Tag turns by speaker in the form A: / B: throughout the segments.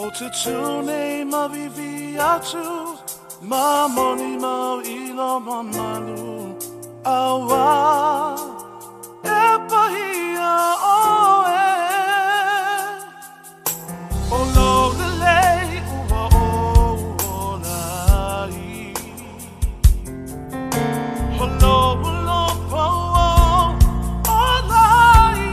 A: O te tune mavivi atu, ma moni mau ilo ma malu, awa e pahia oe. O lo lelei ua o olai, o lo lo po olai.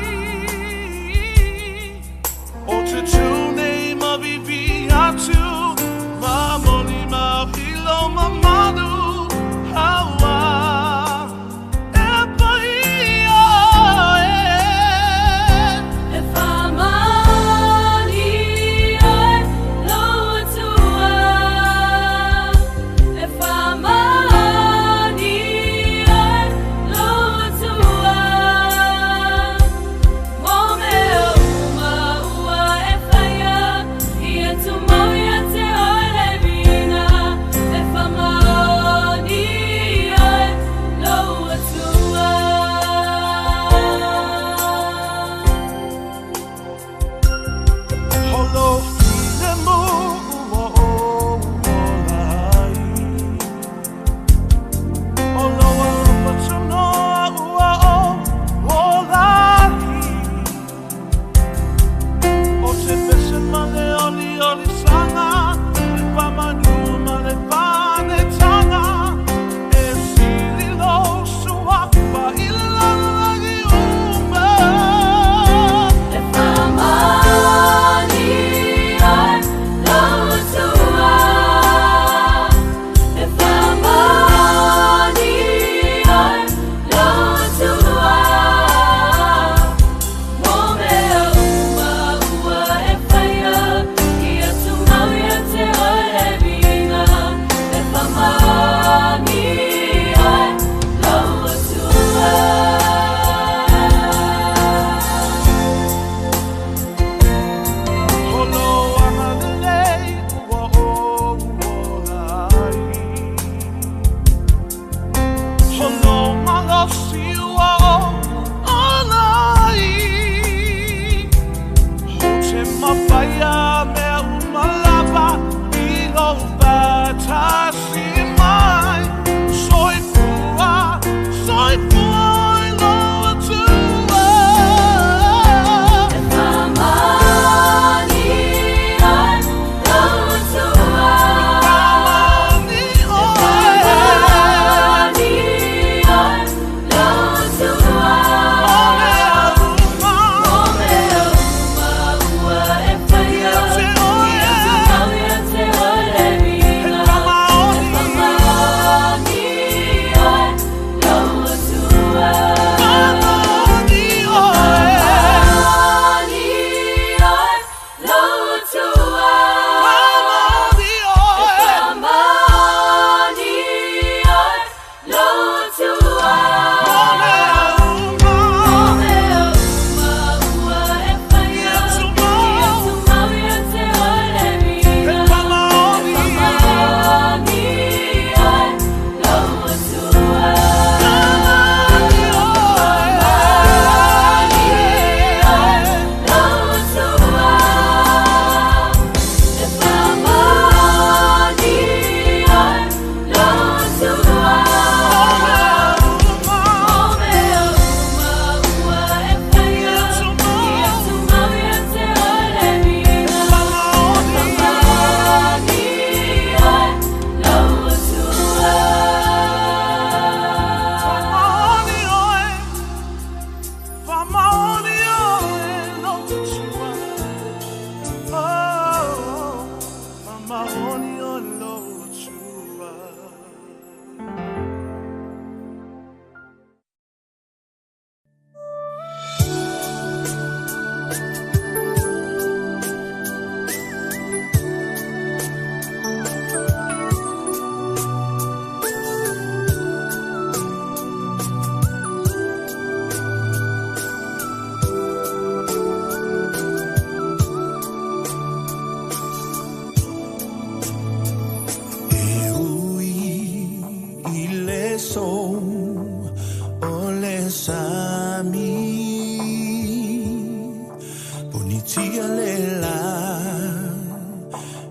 A: Punitia le la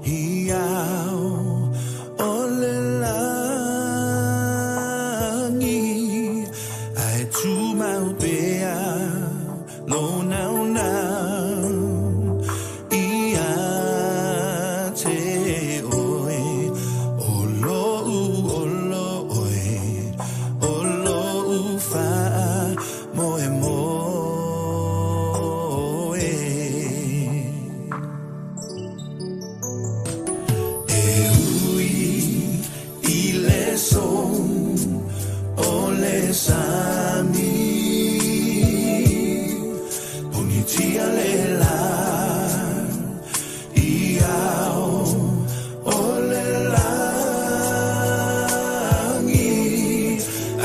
A: i au o le lagi Ae tumau pea lou naunau Ia te oe O lou olo oe O lou faamoemoe E ui i le sou o le sami Punitia le la i au o le lagi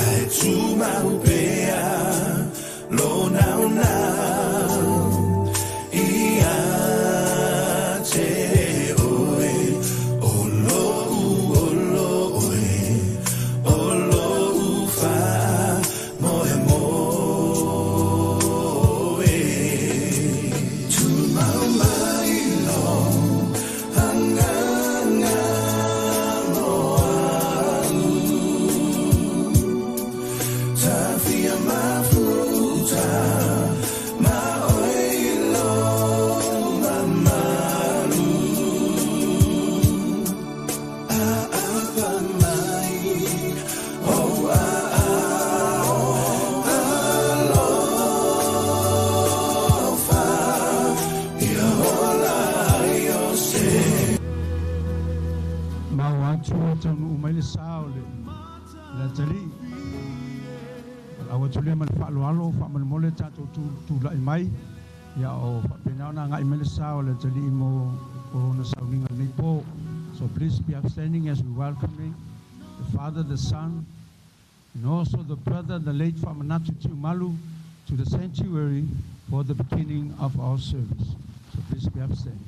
A: Ae tumau pea lou naunau Ia te oe O lou olo oe O lou faamoemoe Tumau mai lou agaga mo a'u Tafia mafuta ma oe i lou mamalu Aapa mai ou aao alofa Ia ola ai o se
B: Mau atu e taunuu mai le sa o le atalii. Lau atu lea ma le faaaloalo faamolemole tatou tula'i mai ia o faapena ona agai mai le sa o le atalii mo ona sauniga lenei po. So please be upstanding as we welcoming the Father, the Son, and also the brother, the late Faamanatu Tiumalu, to the sanctuary for the beginning of our service. So please be upstanding.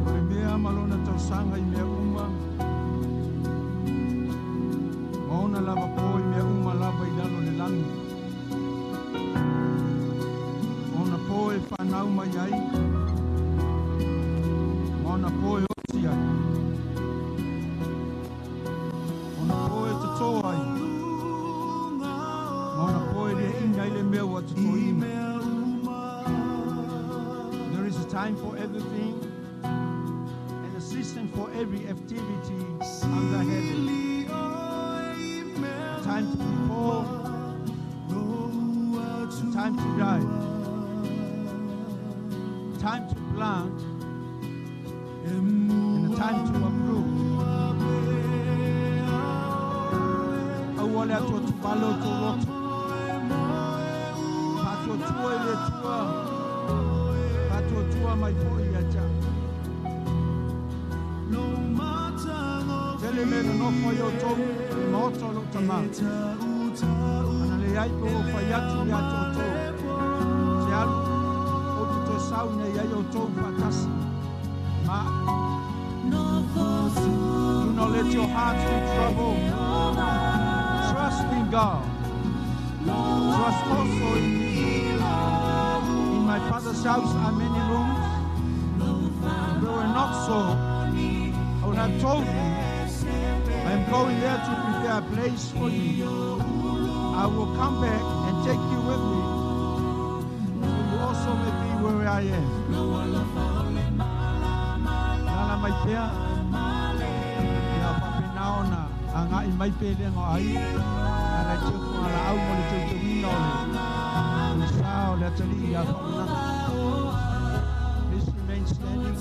B: O le mea ma lona tausaga i mea uma ma ona lava po i mea uma lava i lalo le lagi. Ona po e fanau mai ai ma ona po e oti ai. Ona po e totō ai ma ona po e liaina ai le mea ua totoina. There is a time for everything and a season for every activity under heaven. A time to be born, a time to die, a time to plant, and a time to uproot. Aua le atuatuvale o tou loto. Faatuatua i le Atua. Faatuatua mai foi ia te a'u. Tele mea e nonofo ai outou i le maota o lou Tamā. Ana leai pe ua ou fai atu ia te outou. Te alu, ou te toe sau ina ia ai outou faatasi. Ma Do not let your hearts be troubled. Trust in God. Trust also in me. In my Father's house are many rooms. If it were not so, I would have told you, I am going there to prepare a place for you. I will come back and take you with me, so you also may be where I am. Lala mai pea, ia faapena ona agai mai pelega o aiga, ala i teu fogalaau mo le teuteuina o le sa o le atalii ia Faamanatu. Please remain standing.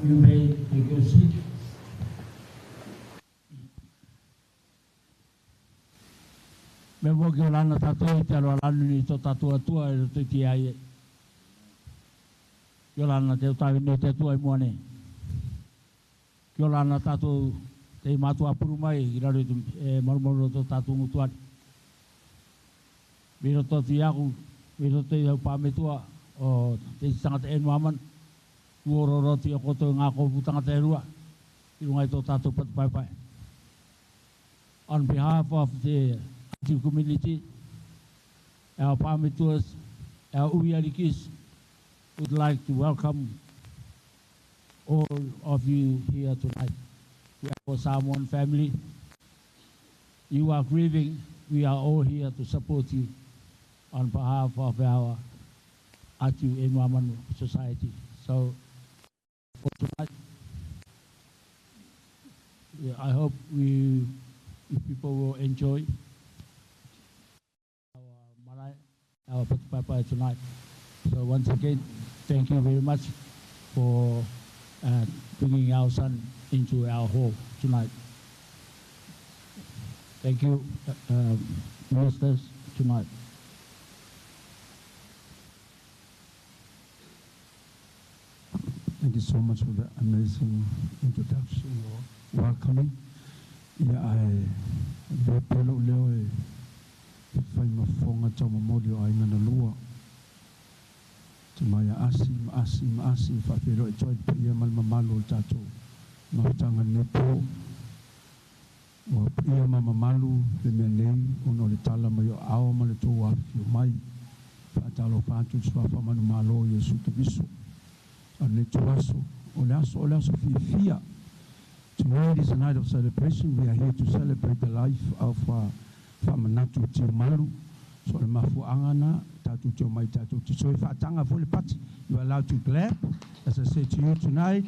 C: You may take your seat. Me mo ki o lana tātou i te alo alanu ni tō tātou atua e roto i te ai e. Ki o lana te utawe nei te atua i mua nei. Ki o lana tātou te i mātua apuru mai i raro i te e marumaru o tō tātou ngutuari. Mi roto atu i aku, mi roto i au pāmetua o te isi tangata e nuaman, tuororo atu i a koutou i ngā kōpū tangata e rua i runga i tō tātou patu paepae. On behalf of the Atiu community, our pāmetuas, our ui arikis, would like to welcome all of you here tonight to our Samoan family. You are grieving. We are all here to support you on behalf of our Atiu Enuamanu Society. So for tonight, yeah, I hope people will enjoy our malae, our patu tonight. So once again, thank you very much for bringing our son into our hall tonight. Thank you, ministers, tonight.
B: Thank you so much for the amazing introduction or welcoming. Ia ae avea pea lou leo e fai ma fofoga taumamoli o aiga na lua. Te mai a asi ma asi ma asi e faafeiloai atu ai le paia ma le mamalu o le tatou mafutaga i lenei po. Ua paia ma mamalu le mea nei ona o le tala mai o aao ma le tou afifio mai. Faatalofa atu i le Suafa Manumalo o Iesu Keriso. A o lenei ituaso, o le aso o le aso fiafia. Tonight is a night of celebration. We are here to celebrate the life of Faamanatu Tiumalu. So o le mafuaaga na tatou te omai tatou te toe faataga foi le pati. You are allowed to clap. As I said to you tonight,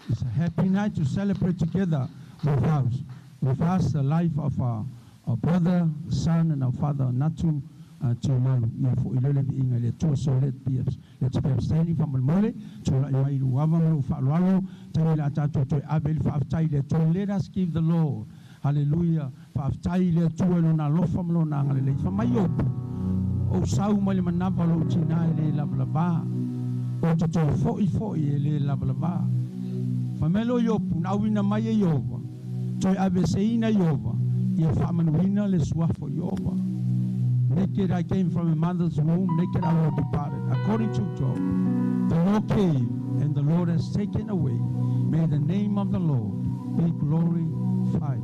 B: it's a happy night to celebrate together with us, the life of our brother, son and our father Natu Tiumalu. Ia foi lea le viiga i le Atua. So let's be upstanding faamolemole, tulai mai i lou ava ma lou faaaloalo, taimi le a tatou toe ave i le faafetai i le Atua. Let us give the Lord, hallelujah, faafetai i le Atua i lona alofa ma lona agalelei. Fai mai Iopu, ou sau mai le manava o lou tinā e lē lavalavā, ou te toe fo'i fo'i e lē lavalavā. Fai mai loa Iopu, na auina mai e Ieova, toe aveeseina e Ieova, ia faamanuina le suafa o Ieova. Naked I came from a mother's womb, naked I will depart. According to Job, the Lord gave and the Lord has taken away. May the name of the Lord be glorified.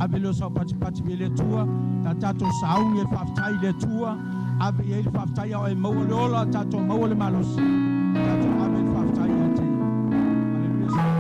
B: Ave leo sau patipati i le Atua, ta tatou sauni e faafetai i le Atua, ave i ai le faafetai ao e maua le ola, tatou maua le malosi. Tatou ave le faafetai ia te ia. Hallelujah.
A: Atua.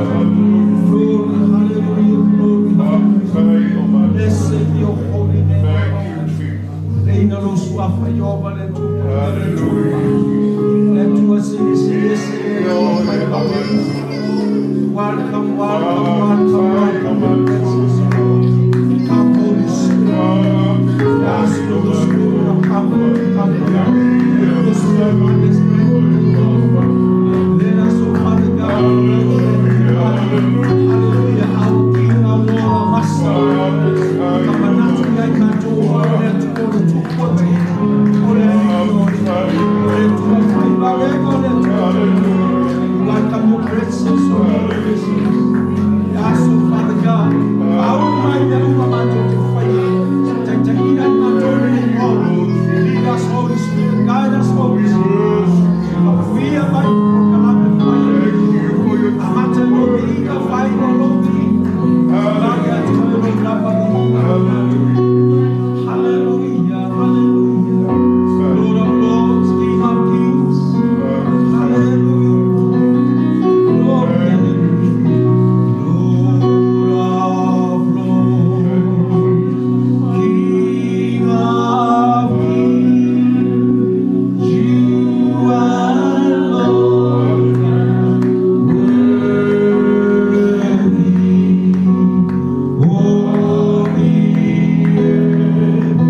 A: Glory, hallelujah, glory, hallelujah. Blessed be your holy name. Reina lo suafa Ieova le Atua le Atua silisili le Atua faivavega. Welcome, welcome, welcome, welcome, welcome. Come, Holy Spirit. Ask the Spirit of comfort, comfort. The Spirit of understanding. Let us, oh Father God, know that you are, hallelujah, our King, our Lord, our Master. Ka manatu i ai tatou o le Atua o le Tupu o le Alii o le Atua faivavega o le Atua. Welcome your presence, O Lord Jesus. Ask, oh Father God, faaulu mai mea uma matou te faia. Taitaiina i matou lenei po. Lead us, Holy Spirit. Guide us, Holy Spirit. Faamanuia mai polokalame faia. Amata i lou viiga, faaiu i lou viiga. Vave atu i lou lava viiga. Hallelujah, hallelujah. Lord of lords, King of kings. Hallelujah. Glory, hallelujah. Lord of lords, King of kings, you are Lord, worthy, all the earth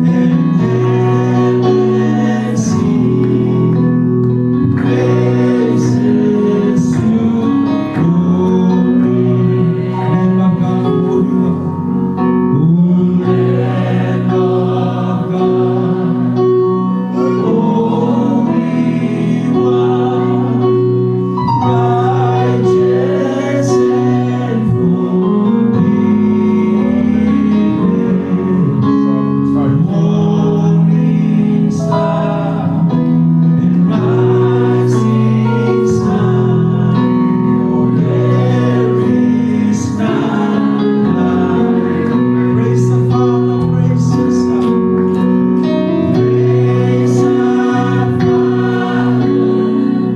A: and heaven sing praises to your name. O Lamb of God, Holy One, righteous and forgiven, morning star and rising sun, there is none like. Praise the Father, praise the Son, praise the Father,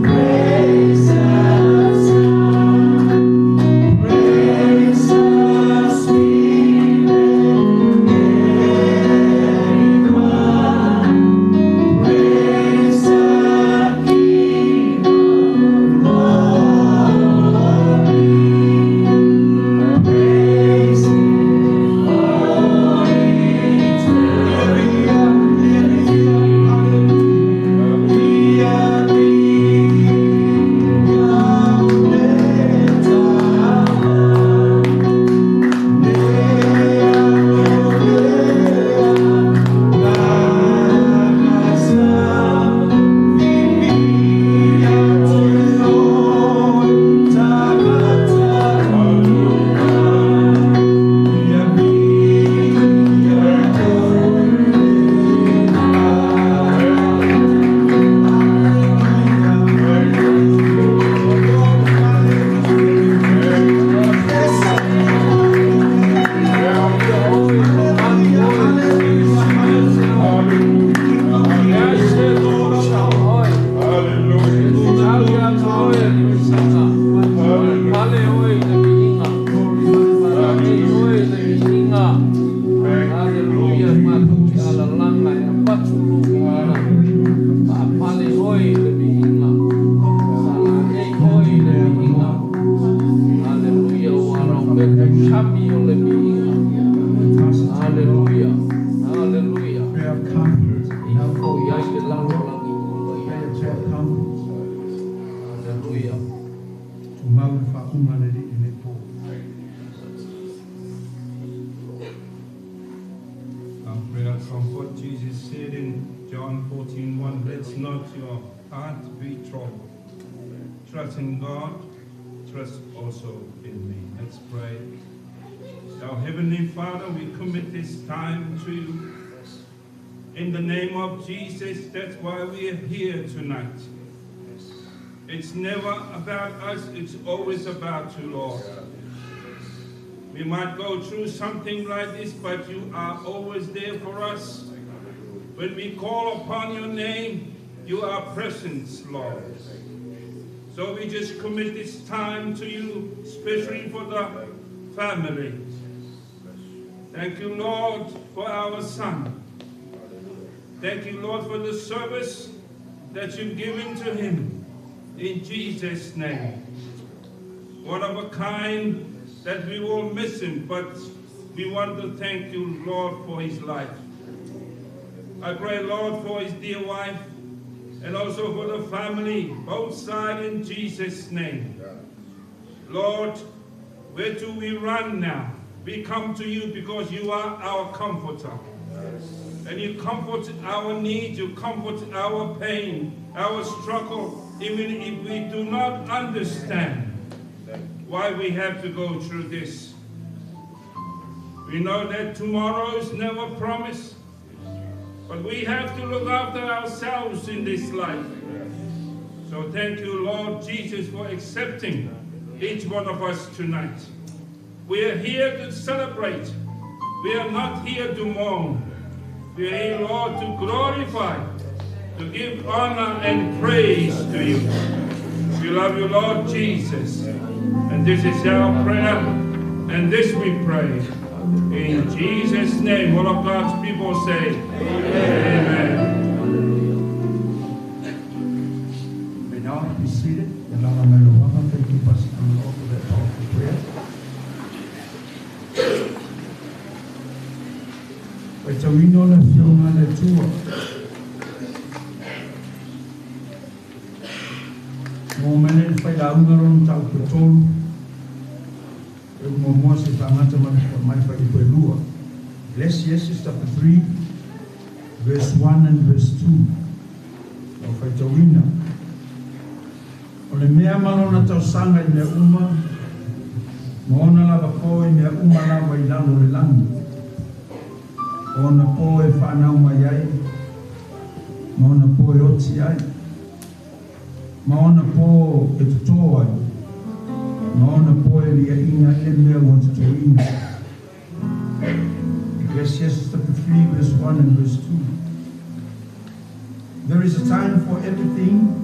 A: praise the Son, praise the Spirit, everyone. Praise the King of glory. Praise His holy
D: Hallelujah. Hallelujah.
B: Prayer of comfort.
D: Hallelujah.
B: Prayer of comfort.
D: Hallelujah.
B: Tumau le faauga a le Alii i lenei po.
E: Our prayer comfort, Jesus said in John 14:1, let not your heart be troubled. Trust in God, trust also in me. Let's pray. Our Heavenly Father, we commit this time to you. In the name of Jesus, that's why we are here tonight. It's never about us, it's always about you, Lord. We might go through something like this, but you are always there for us. When we call upon your name, you are present, Lord. So we just commit this time to you, especially for the family. Thank you, Lord, for our son. Thank you, Lord, for the service that you've given to him. In Jesus' name. One of a kind that we will miss him, but we want to thank you, Lord, for his life. I pray, Lord, for his dear wife and also for the family, both sides, in Jesus' name. Lord, where do we run now? We come to you because you are our comforter. And you comfort our needs, you comfort our pain, our struggle, even if we do not understand why we have to go through this. We know that tomorrow is never promised, but we have to look after ourselves in this life. So thank you, Lord Jesus, for accepting each one of us tonight. We are here to celebrate. We are not here to mourn. We are here, Lord, to glorify, to give honor and praise to you. We love you, Lord Jesus. And this is our prayer, and this we pray. In Jesus' name, all of God's people say, Amen.
B: You may now be seated. Thank you, Pastor Lord, for that powerful prayer. Faitauina o le afioga a le Atua. Mo mai le failauga lona mataupu e tolu. E muamua se faagata mai fuaiupu e lua. Ecclesiastes chapter 3, verse 1 and verse 2. Lau faitauina. O le mea ma lona tausaga i mea uma, ma ona lava po i mea uma lava i lalo o le lagi. O ona po e whaanau mai ai, ma ona po e oti ai, ma ona po e totō ai, ma ona po e liaina ai le mea ua totoina. Ecclesiastes chapter 3, verse 1 and verse 2. There is a time for everything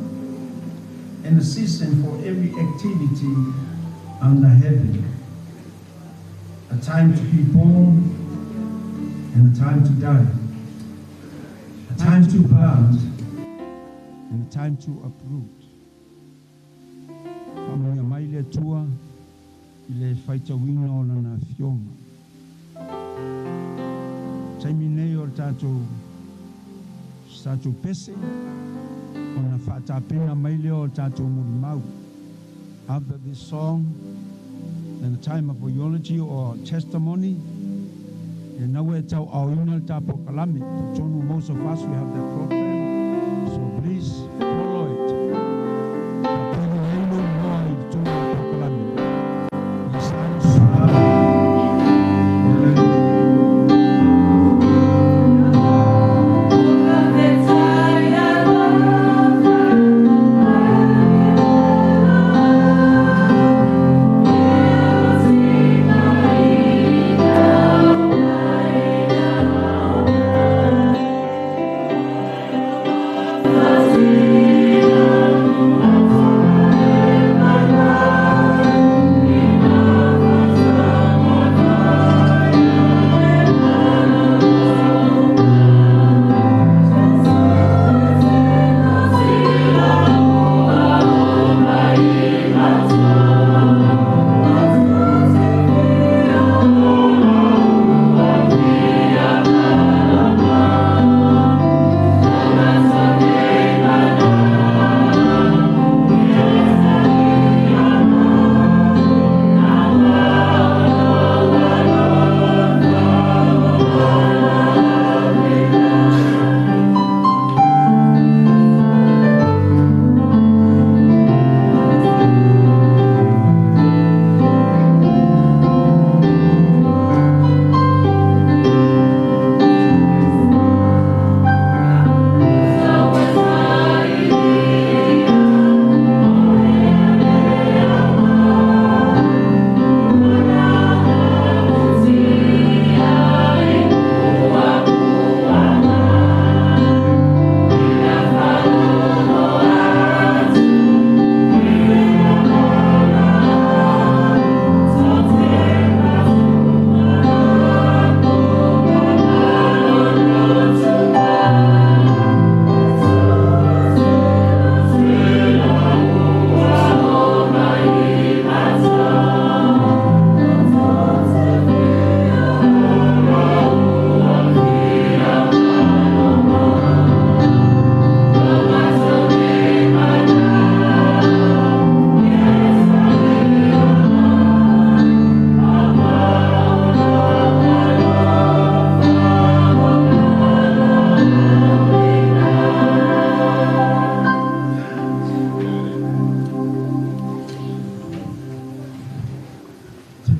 B: and a season for every activity under heaven. A time to be born and a time to die. A time to plant and a time to uproot. Faamanuia mai le Atua i le faitauina o lana afioga. Taimi nei o le tatou tatou pese ona faatapena mai lea o le tatou molimau. After this song, then the time of eulogy or testimony, e naue e tauaaoina le tapolokalame. Totonu, most of us, we have that program. So please follow it. Faapeni ai lou igoa i totonu o le polokalame. Ia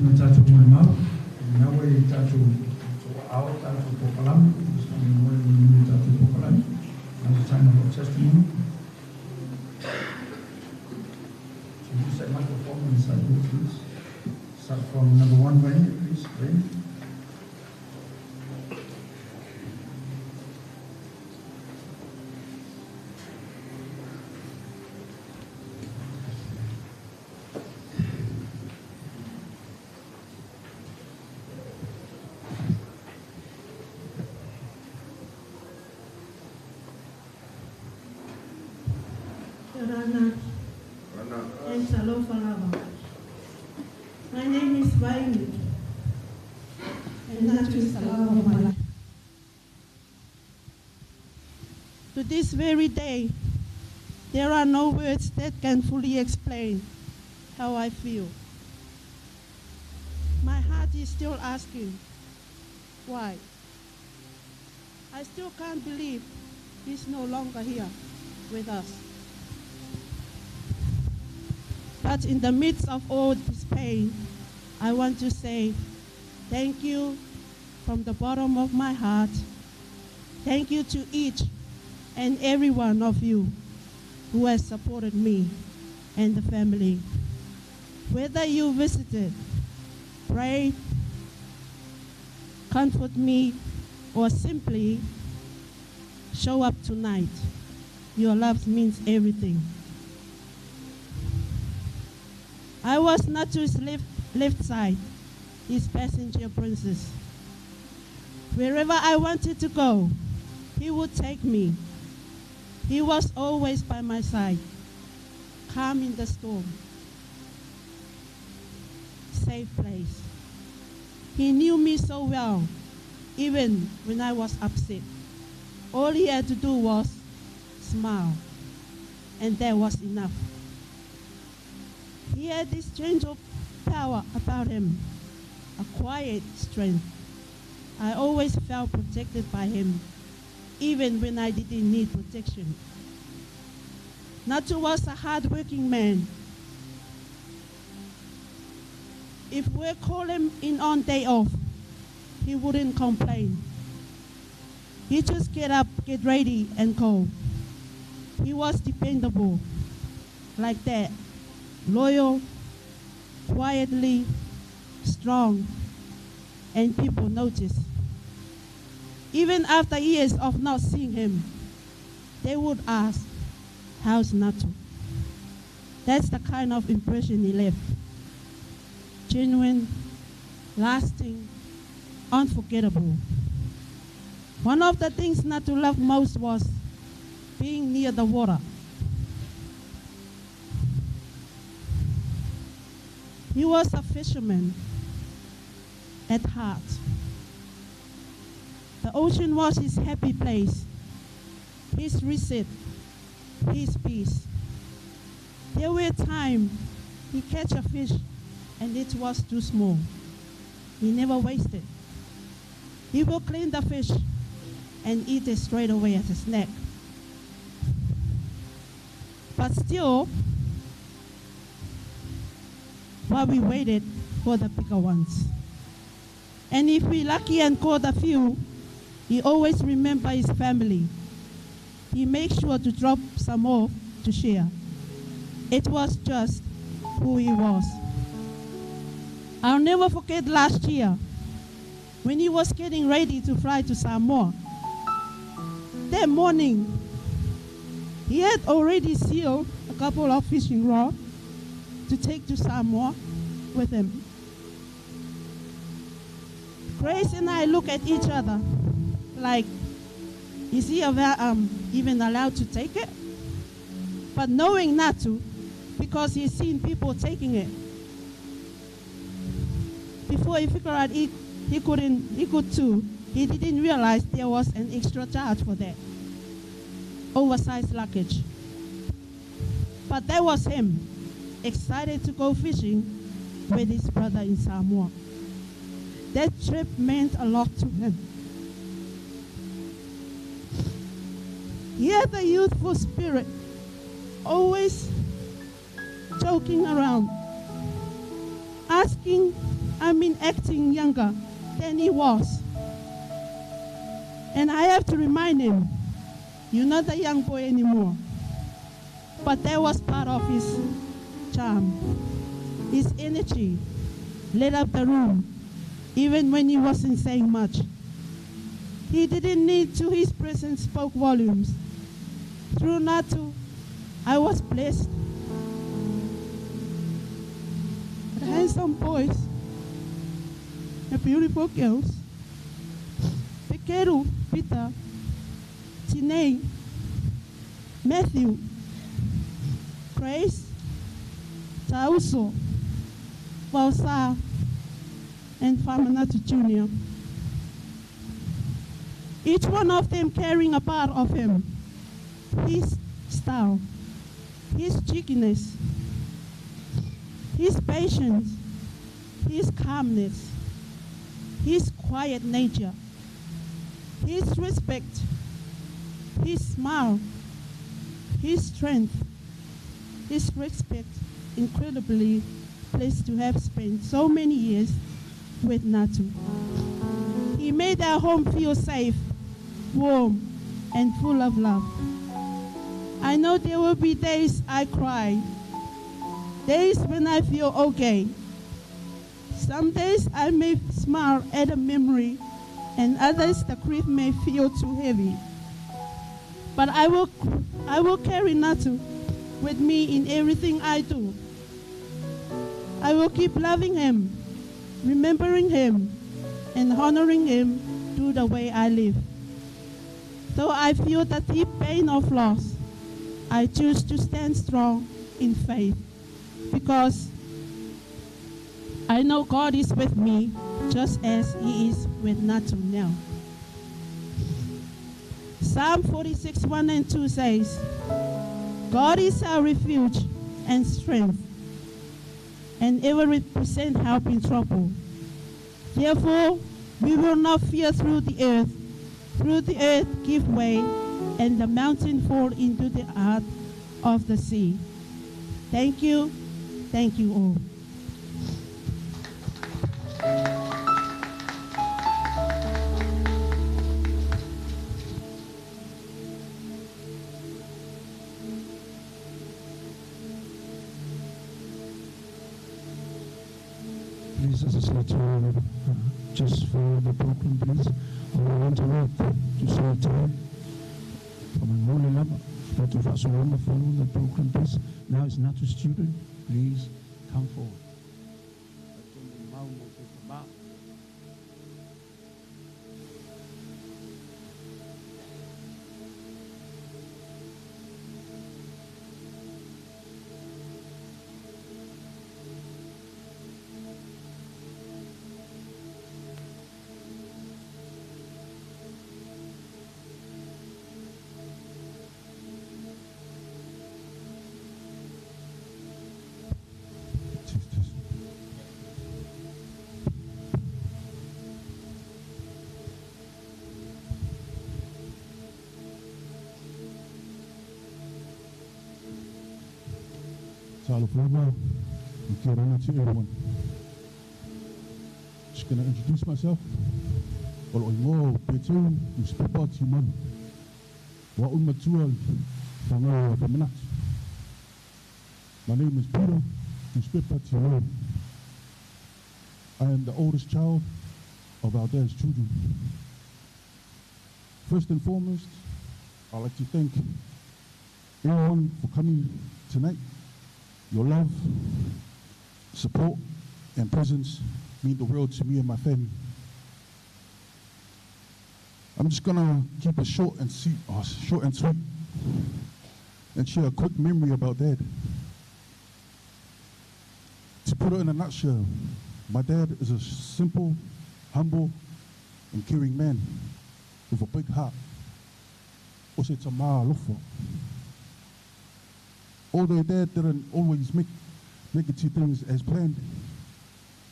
B: Na tatou molimau, lena ua i tatou aao le tatou polokalame, faamolemole mulimuli i le tatou polokalame. Now's the time of our testimony. So use that microphone inside you, please. Start from number 1, Wayne, please. Wayne.
F: Rana and Talofa lava. My name is Vaini, and that is the love of my life. To this very day, there are no words that can fully explain how I feel. My heart is still asking, why? I still can't believe he's no longer here with us. But in the midst of all this pain, I want to say thank you from the bottom of my heart. Thank you to each and every one of you who has supported me and the family. Whether you visited, prayed, comfort me, or simply show up tonight, your love means everything. I was not to his left side, his passenger princess. Wherever I wanted to go, he would take me. He was always by my side, calm in the storm, safe place. He knew me so well, even when I was upset. All he had to do was smile, and that was enough. He had this gentle power about him, a quiet strength. I always felt protected by him, even when I didn't need protection. Natu was a hard-working man. If we call him in on day off, he wouldn't complain. He just get up, get ready, and go. He was dependable, like that, loyal, quietly, strong, and people noticed. Even after years of not seeing him, they would ask, how's Natu? That's the kind of impression he left. Genuine, lasting, unforgettable. One of the things Natu loved most was being near the water. He was a fisherman at heart. The ocean was his happy place, his reset, his peace. There were times he catch a fish and it was too small. He never wasted. He will clean the fish and eat it straight away as a snack. But still, while we waited for the bigger ones. And if we lucky and caught a few, he always remember his family. He makes sure to drop some off to share. It was just who he was. I'll never forget last year when he was getting ready to fly to Samoa. That morning, he had already sealed a couple of fishing rods to take to Samoa with him. Grace and I look at each other like, is he even allowed to take it? But knowing Natu, because he's seen people taking it. Before he figured out he couldn't, he could too, he didn't realize there was an extra charge for that. Oversized luggage. But that was him, excited to go fishing with his brother in Samoa. That trip meant a lot to him. He had a youthful spirit, always joking around, asking I mean acting younger than he was. And I have to remind him, you're not a young boy anymore. But that was part of his charm. His energy lit up the room, even when he wasn't saying much. He didn't need to, his presence spoke volumes. Through Natu, I was blessed. With handsome boys and beautiful girls. Pekeru, Peter, Tinei, Matthew, Grace, Tauso, Valsa, and Famanatu Jr. Each one of them carrying a part of him, his style, his cheekiness, his patience, his calmness, his quiet nature, his respect, his smile, his strength, his respect, incredibly pleased to have spent so many years with Natu. He made our home feel safe, warm, and full of love. I know there will be days I cry, days when I feel okay. Some days I may smile at a memory, and others the grief may feel too heavy. But I will carry Natu with me in everything I do. I will keep loving him, remembering him, and honoring him through the way I live. Though I feel the deep pain of loss, I choose to stand strong in faith because I know God is with me just as he is with Natu now. Psalm 46, 1 and 2 says, God is our refuge and strength, and ever present help in trouble. Therefore, we will not fear through the earth give way, and the mountain fall into the heart of the sea. Thank you all.
B: Please, as I said to you, just for the program, please. I want to wait to say time from follow the program, please. Now it's not a student. Please come forward. To everyone. Just gonna introduce myself. My name is Peter. I am the oldest child of our dad's children. First and foremost, I'd like to thank everyone for coming tonight. Your love, support, and presence mean the world to me and my family. I'm just gonna keep it short and sweet, and share a quick memory about Dad. To put it in a nutshell, my dad is a simple, humble, and caring man with a big heart. Although Dad didn't always make it to things as planned,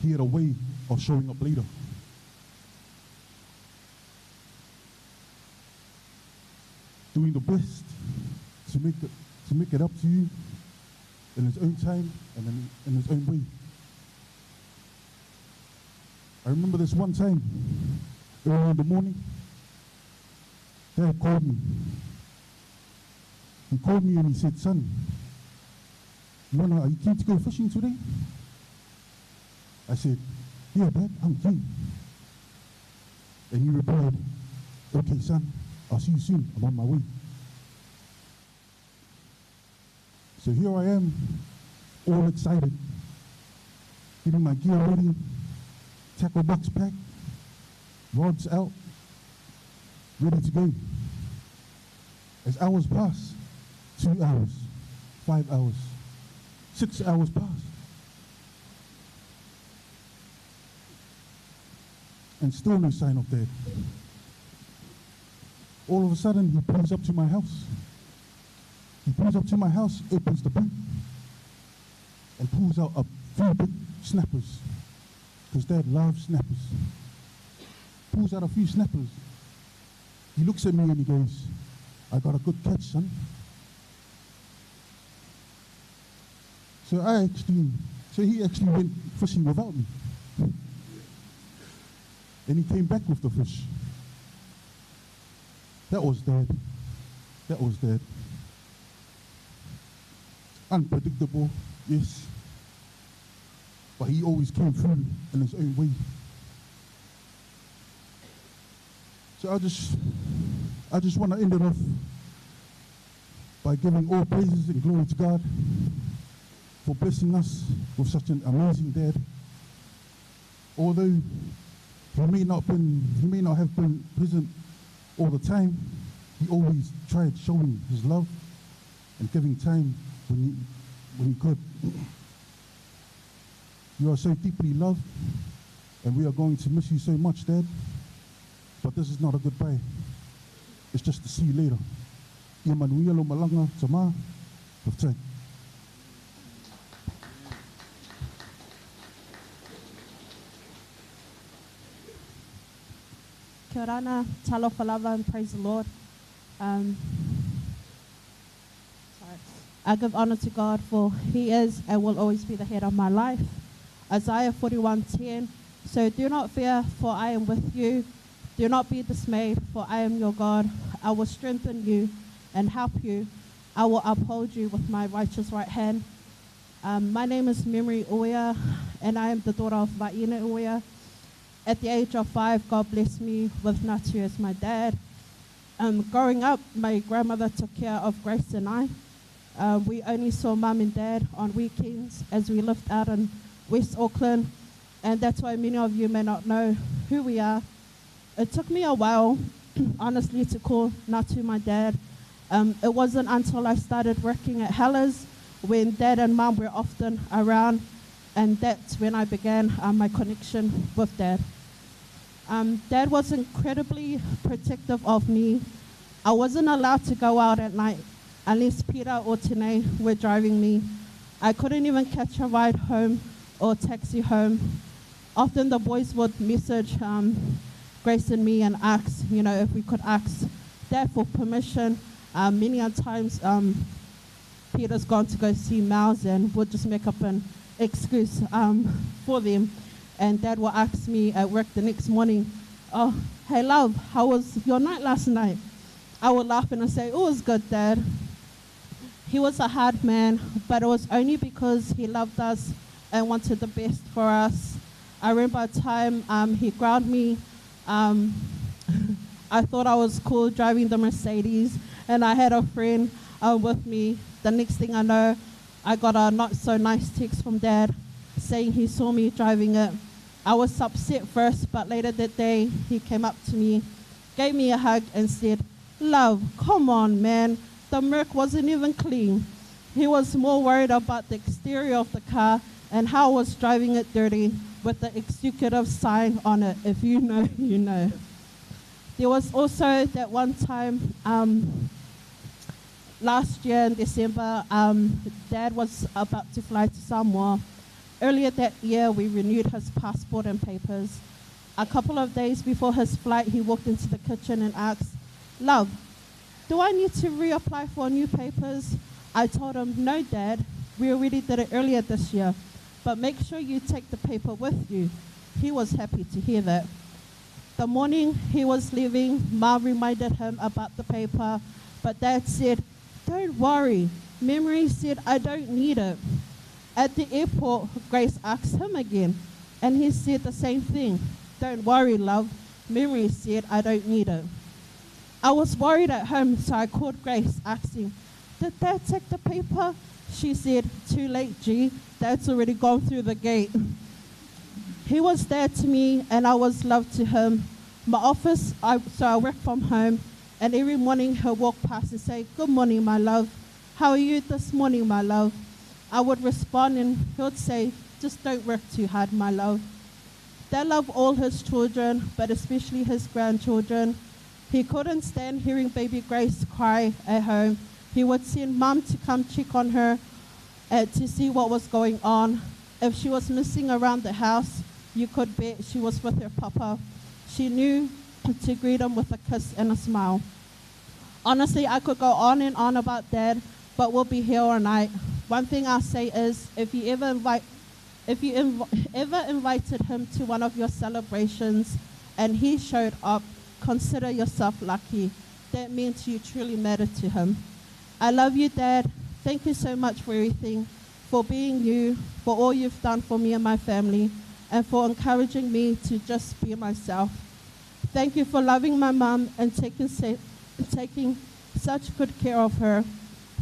B: he had a way of showing up later. Doing the best to make it up to you in his own time and in his own way.
G: I remember this one time, early in the morning, Dad called me. He called me and he said, son, are you keen to go fishing today? I said, yeah, Dad, I'm keen. And he replied, okay, son, I'll see you soon. I'm on my way. So here I am, all excited, getting my gear ready, tackle box packed, rods out, ready to go. As hours pass, 2 hours, 5 hours, 6 hours pass. And still no sign of Dad. All of a sudden, he pulls up to my house. He pulls up to my house, opens the boot, and pulls out a few big snappers, because Dad loves snappers. Pulls out a few snappers. He looks at me and he goes, I got a good catch, son. So he actually went fishing without me. And he came back with the fish. That was Dad. That was Dad. Unpredictable, yes. But he always came through in his own way. So I just want to end it off by giving all praises and glory to God for blessing us with such an amazing dad. Although he may not have been present all the time, he always tried showing his love and giving time when he could. You are so deeply loved, and we are going to miss you so much, Dad. But this is not a goodbye. It's just to see you later. Ia manuia lo malanga tama.
F: Kia orana, talofa lava, and praise the Lord. I give honor to God, for He is and will always be the head of my life. Isaiah 41:10. So do not fear, for I am with you. Do not be dismayed, for I am your God. I will strengthen you and help you. I will uphold you with my righteous right hand. My name is Memory Uea, and I am the daughter of Vaina Uea. At the age of 5, God blessed me with Natu as my dad. Growing up, my grandmother took care of Grace and I. We only saw Mum and Dad on weekends as we lived out in West Auckland, and that's why many of you may not know who we are. It took me a while, honestly, to call Natu my dad. It wasn't until I started working at Heller's when Dad and Mum were often around, and that's when I began my connection with Dad. Dad was incredibly protective of me. I wasn't allowed to go out at night unless Peter or Tene were driving me. I couldn't even catch a ride home or taxi home. Often the boys would message Grace and me and ask, if we could ask Dad for permission. Many a times Peter's gone to go see Miles and would just make up an excuse for them. And Dad will ask me at work the next morning, oh, hey love, how was your night last night? I would laugh and I'd say, oh, it was good, Dad. He was a hard man, but it was only because he loved us and wanted the best for us. I remember a time he ground me. I thought I was cool driving the Mercedes, and I had a friend with me. The next thing I know, I got a not so nice text from Dad saying he saw me driving it. I was upset first, but later that day, he came up to me, gave me a hug, and said, "Love, come on, man. The Merc wasn't even clean." He was more worried about the exterior of the car and how I was driving it dirty with the executive sign on it. If you know, you know. There was also that one time last year in December, Dad was about to fly to Samoa. Earlier that year, we renewed his passport and papers. A couple of days before his flight, he walked into the kitchen and asked, "Love, do I need to reapply for new papers?" I told him, "No, Dad, we already did it earlier this year, but make sure you take the paper with you." He was happy to hear that. The morning he was leaving, Ma reminded him about the paper, but Dad said, Don't worry. Memory said, I don't need it. At the airport, Grace asked him again, and he said the same thing. Don't worry, love. Memory said, I don't need it. I was worried at home, so I called Grace, asking, Did Dad take the paper? She said, Too late, G. Dad's already gone through the gate. He was there to me, and I was love to him. My office, so I work from home, and every morning he'll walk past and say, Good morning, my love. How are you this morning, my love? I would respond, and he would say, Just don't work too hard, my love. Dad loved all his children, but especially his grandchildren. He couldn't stand hearing baby Grace cry at home. He would send Mum to come check on her to see what was going on. If she was missing around the house, you could bet she was with her papa. She knew to greet him with a kiss and a smile. Honestly, I could go on and on about Dad, but we'll be here all night. One thing I'll say is, if you ever invited him to one of your celebrations and he showed up, consider yourself lucky. That means you truly matter to him. I love you, Dad. Thank you so much for everything, for being you, for all you've done for me and my family, and for encouraging me to just be myself. Thank you for loving my mum and taking such good care of her.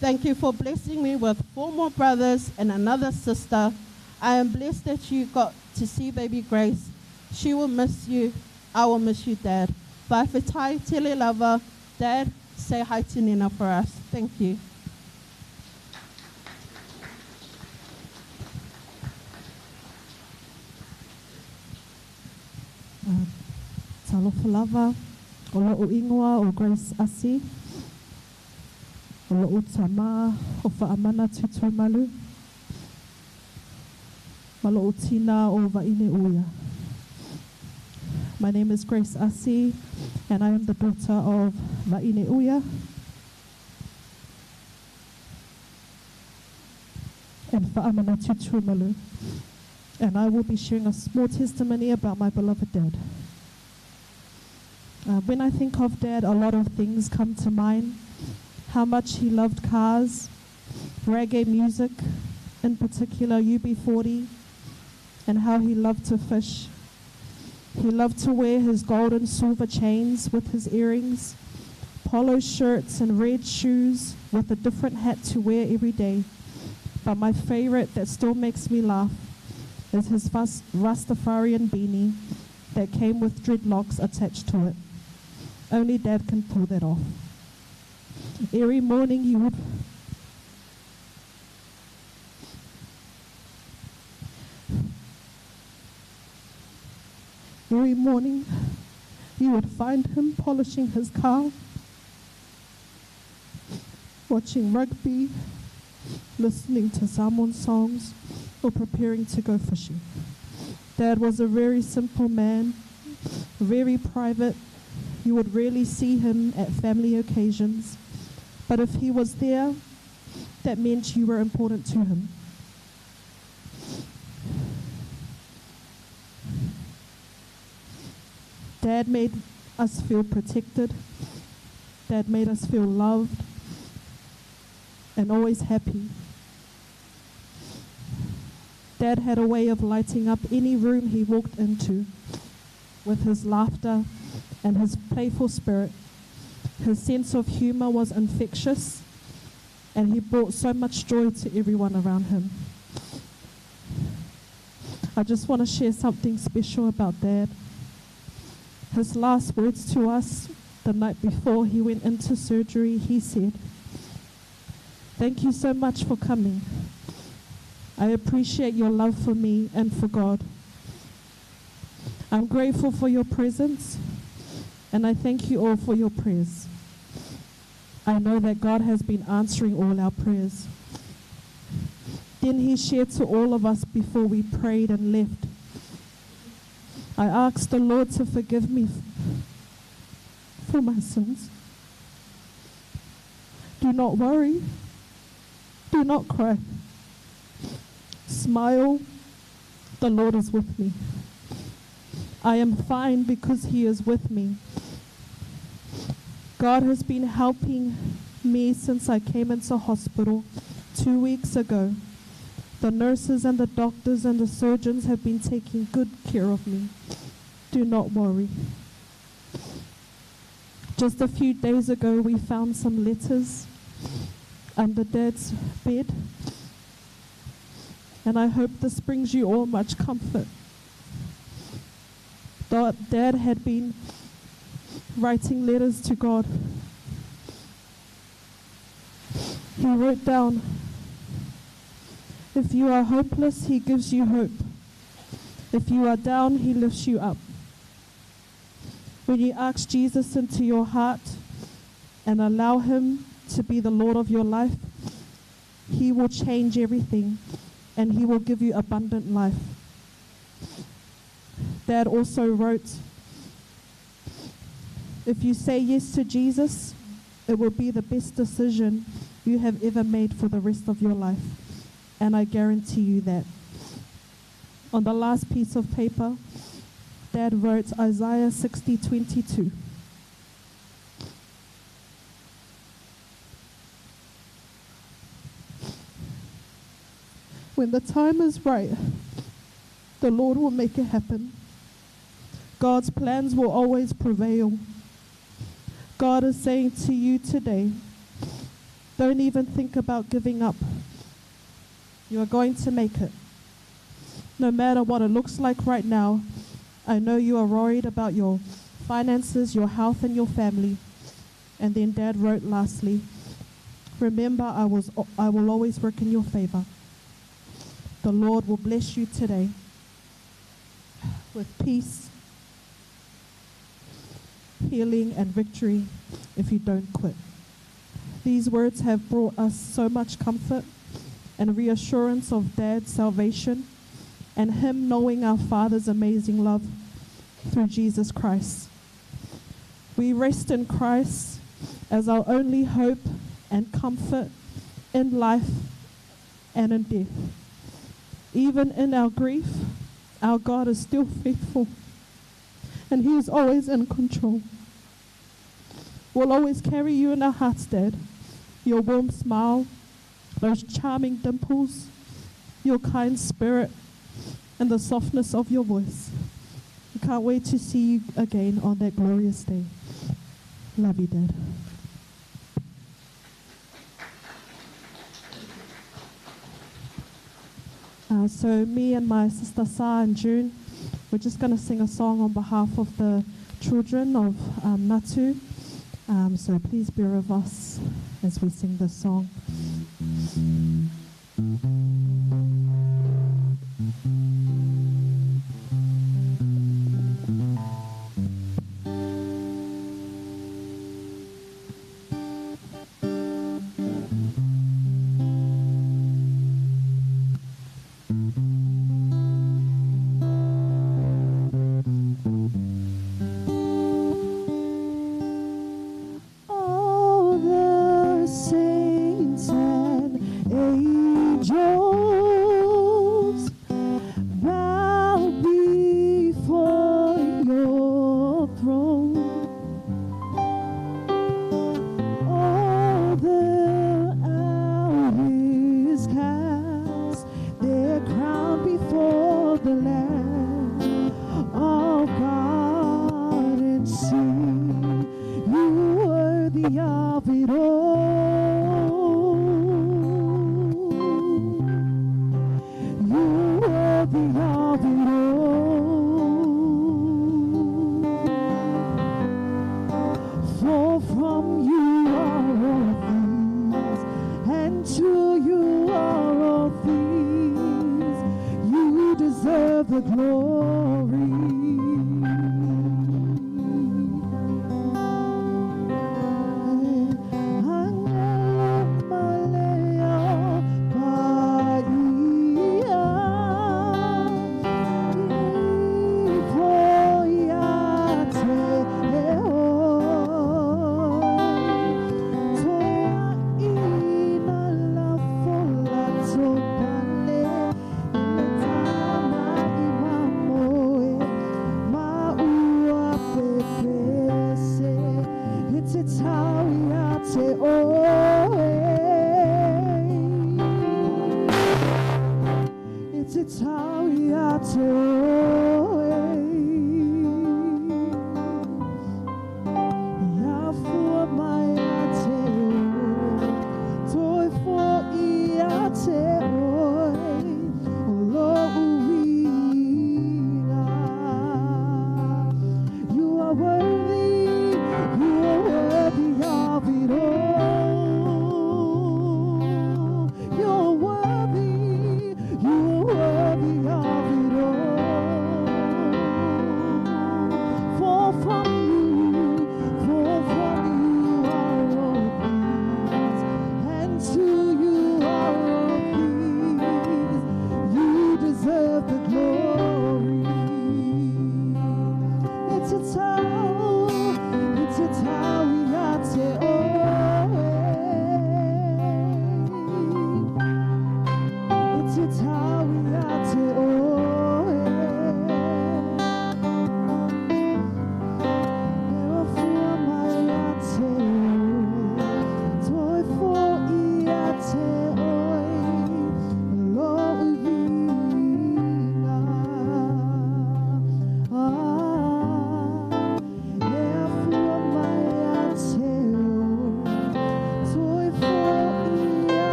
F: Thank you for blessing me with 4 more brothers and another sister. I am blessed that you got to see baby Grace. She will miss you. I will miss you, Dad. Fa'afetai tele lava. Dad, say hi to Nina for us. Thank you.
H: Talofa lava, o lo'o ingoa o Grace Asi, o lo'o tama o whaamana tutumalu, ma lo'o tina o vaine uia. My name is Grace Asi, and I am the daughter of Vaine Uia and Fa'amana Tutumalu. And I will be sharing a small testimony about my beloved dad. When I think of Dad, a lot of things come to mind. How much he loved cars, reggae music, in particular UB40, and how he loved to fish. He loved to wear his gold and silver chains with his earrings, polo shirts and red shoes with a different hat to wear every day. But my favorite that still makes me laugh is his Rastafarian beanie that came with dreadlocks attached to it. Only Dad can pull that off. Every morning he would you would find him polishing his car, watching rugby, listening to Samoan songs, or preparing to go fishing. Dad was a very simple man, very private. You would rarely see him at family occasions, but if he was there, that meant you were important to him. Dad made us feel protected. Dad made us feel loved and always happy. Dad had a way of lighting up any room he walked into with his laughter and his playful spirit. His sense of humor was infectious, and he brought so much joy to everyone around him. I just want to share something special about Dad. His last words to us the night before he went into surgery, he said, "Thank you so much for coming. I appreciate your love for me and for God. I'm grateful for your presence, and I thank you all for your prayers. I know that God has been answering all our prayers." Then he shared to all of us before we prayed and left, "I asked the Lord to forgive me for my sins. Do not worry. Do not cry. Smile. The Lord is with me." I am fine because He is with me. God has been helping me since I came into hospital 2 weeks ago. The nurses and the doctors and the surgeons have been taking good care of me. Do not worry. Just a few days ago, we found some letters under Dad's bed, and I hope this brings you all much comfort. Dad had been writing letters to God. He wrote down, if you are hopeless, He gives you hope. If you are down, He lifts you up. When you ask Jesus into your heart and allow Him to be the Lord of your life, He will change everything and He will give you abundant life. Dad also wrote, if you say yes to Jesus, it will be the best decision you have ever made for the rest of your life. And I guarantee you that. On the last piece of paper, Dad wrote Isaiah 60:22. When the time is right, the Lord will make it happen. God's plans will always prevail. God is saying to you today, don't even think about giving up. You are going to make it. No matter what it looks like right now, I know you are worried about your finances, your health, and your family. And then Dad wrote lastly, remember, I will always work in your favor. The Lord will bless you today with peace, healing, and victory if you don't quit. These words have brought us so much comfort and reassurance of Dad's salvation and him knowing our Father's amazing love through Jesus Christ. We rest in Christ as our only hope and comfort in life and in death. Even in our grief, our God is still faithful, and He is always in control. We'll always carry you in our hearts, Dad. Your warm smile, those charming dimples, your kind spirit, and the softness of your voice. We can't wait to see you again on that glorious day. Love you, Dad. So me and my sister Sa and June, we're just going to sing a song on behalf of the children of Natu. So please bear with us as we sing this song. All the saints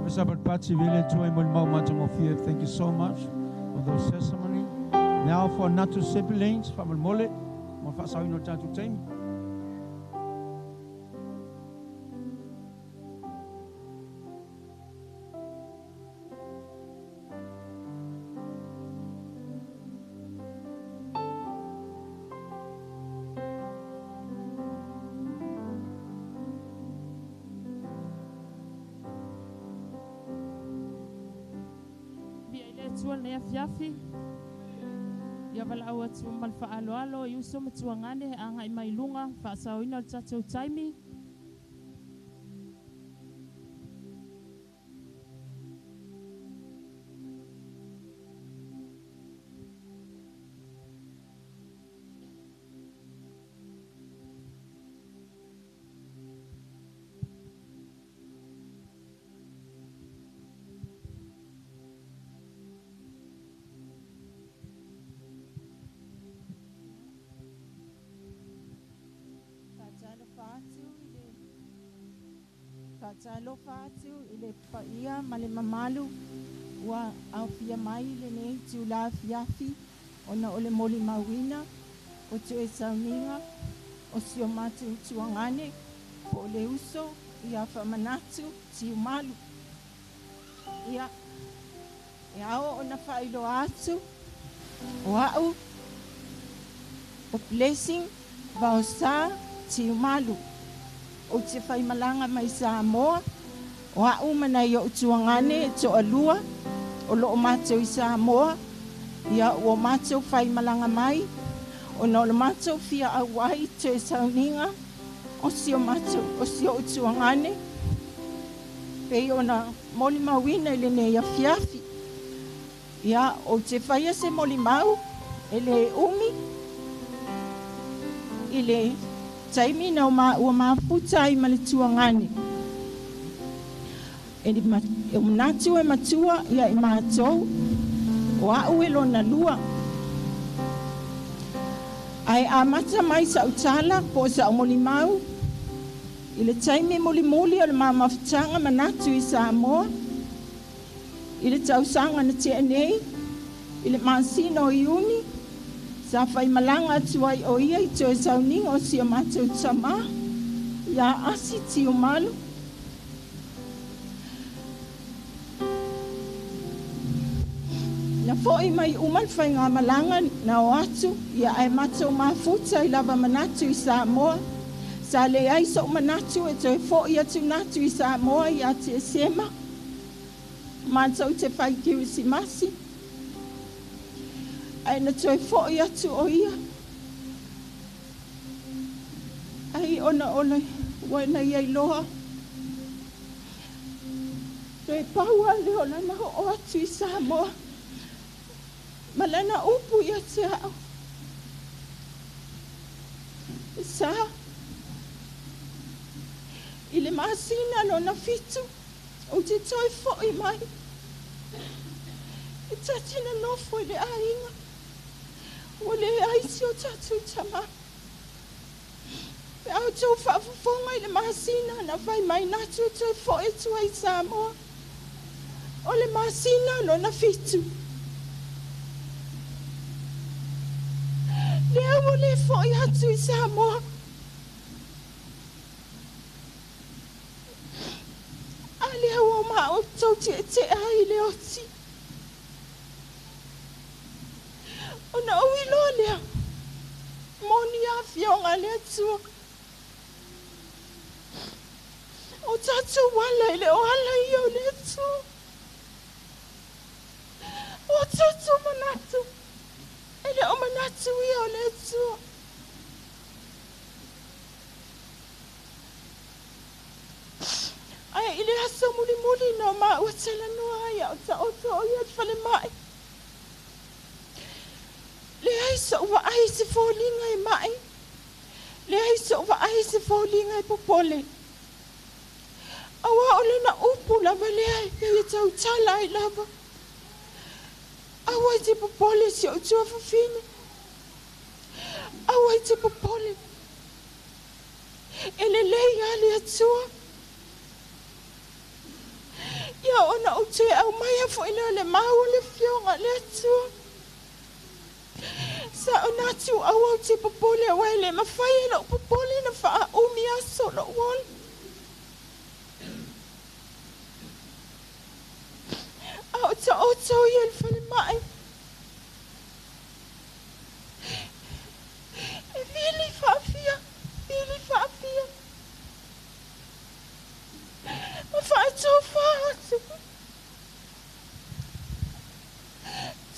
B: Sabbath party vele tua mo mau matangofie. Thank you so much for those testimony. Now for Natu siblings, fa'amolemole mo le fa'asaoina o le tatou taimi.
I: Via i le Atua lenei afiafi. Ia valaau atu ma le faaaloalo i uso ma tuagane e agai mai luga faasaoina o le tatou taimi.
J: Faatalofa atu i le Faatalofa atu i le paia ma le mamalu ua aofia mai i lenei itula afiafi ona o le molimauina o toe sauniga o si o matou tuagane po o le uso ia Faamanatu Tiumalu. Ia, e ao ona faailoa atu o a'u o Blessing Vaosa Tiumalu. Ou te faimalaga mai Samoa, o a'u ma nai o'u tuagane e to'alua o lo'o matou i Samoa, ia ua matou faimalaga mai ona o le matou fia auai i toe sauniga o si o matou o si o'u tuagane pei ona molimauina i lenei afiafi. Ia, ou te faia se molimau e lē umi i le taimi na ua mafuta ai ma le tuagane. E manatu e matua ia i matou, o a'u e lona lua. Ae amata mai sa'u tala po o sa'u molimau i le taimi mulimuli o le ma mafutaga manatu i Samoa i le tausaga na te'a nei i le masina o Iuni sa faimalaga atu ai o ia i toe sauniga o si o matou tamā iā Asi Tiumalu. Na fo'i mai uma le faigamalaga na o atu ia ae matou mafuta ai lava manatu i Samoa. Sa leai so'u manatu e toe fo'i atu natu i Samoa iā Tesema matou te fai Kerisimasi. Ae na toe fo'i atu o ia. Ai ona o le ua na ia iloa. Toe pau lava lea o lana o'o atu i Samoa. Ma lana upu ia te a'u. E sa. I le masina lona fitu, ou te toe fo'i mai. E ta te nonofo i le aiga. Ua leai si o tatou tamā. Pe a outou faafofoga i le masina na fai mai natu e toe fo'i atu ai i Samoa, o le masina lona fitu. Lea ua le fo'i atu i Samoa. A lea ua matou tietie ai i le oti. Ona ou iloa lea, moni a Afioga a le Atua. O tatou ala e le o ala ia o le Atua. O tatou manatu e le o manatu ia o le Atua. Ae i le aso mulimuli na o maua talanoa ai a o taoto o ia i le falemai. Leai so'u vaai i se foliga e ma'i, leai so'u vaai i se foliga e popole. Auā o lana upu lava lea e pei e tautala ai lava. Aua e te popole si o'u tuafafine. Aua e te popole. E lelei lava le Atua. Ia ona ou toe aumaia foi lea o le mau a le Afioga i le Atua. Sa ou natu aua ou te popole aua e le mafai e lou popole ona faaumi aso o lou ola. A o taoto ia i le falemai. E vili faafia, vili faafia. Ma faatofa atu.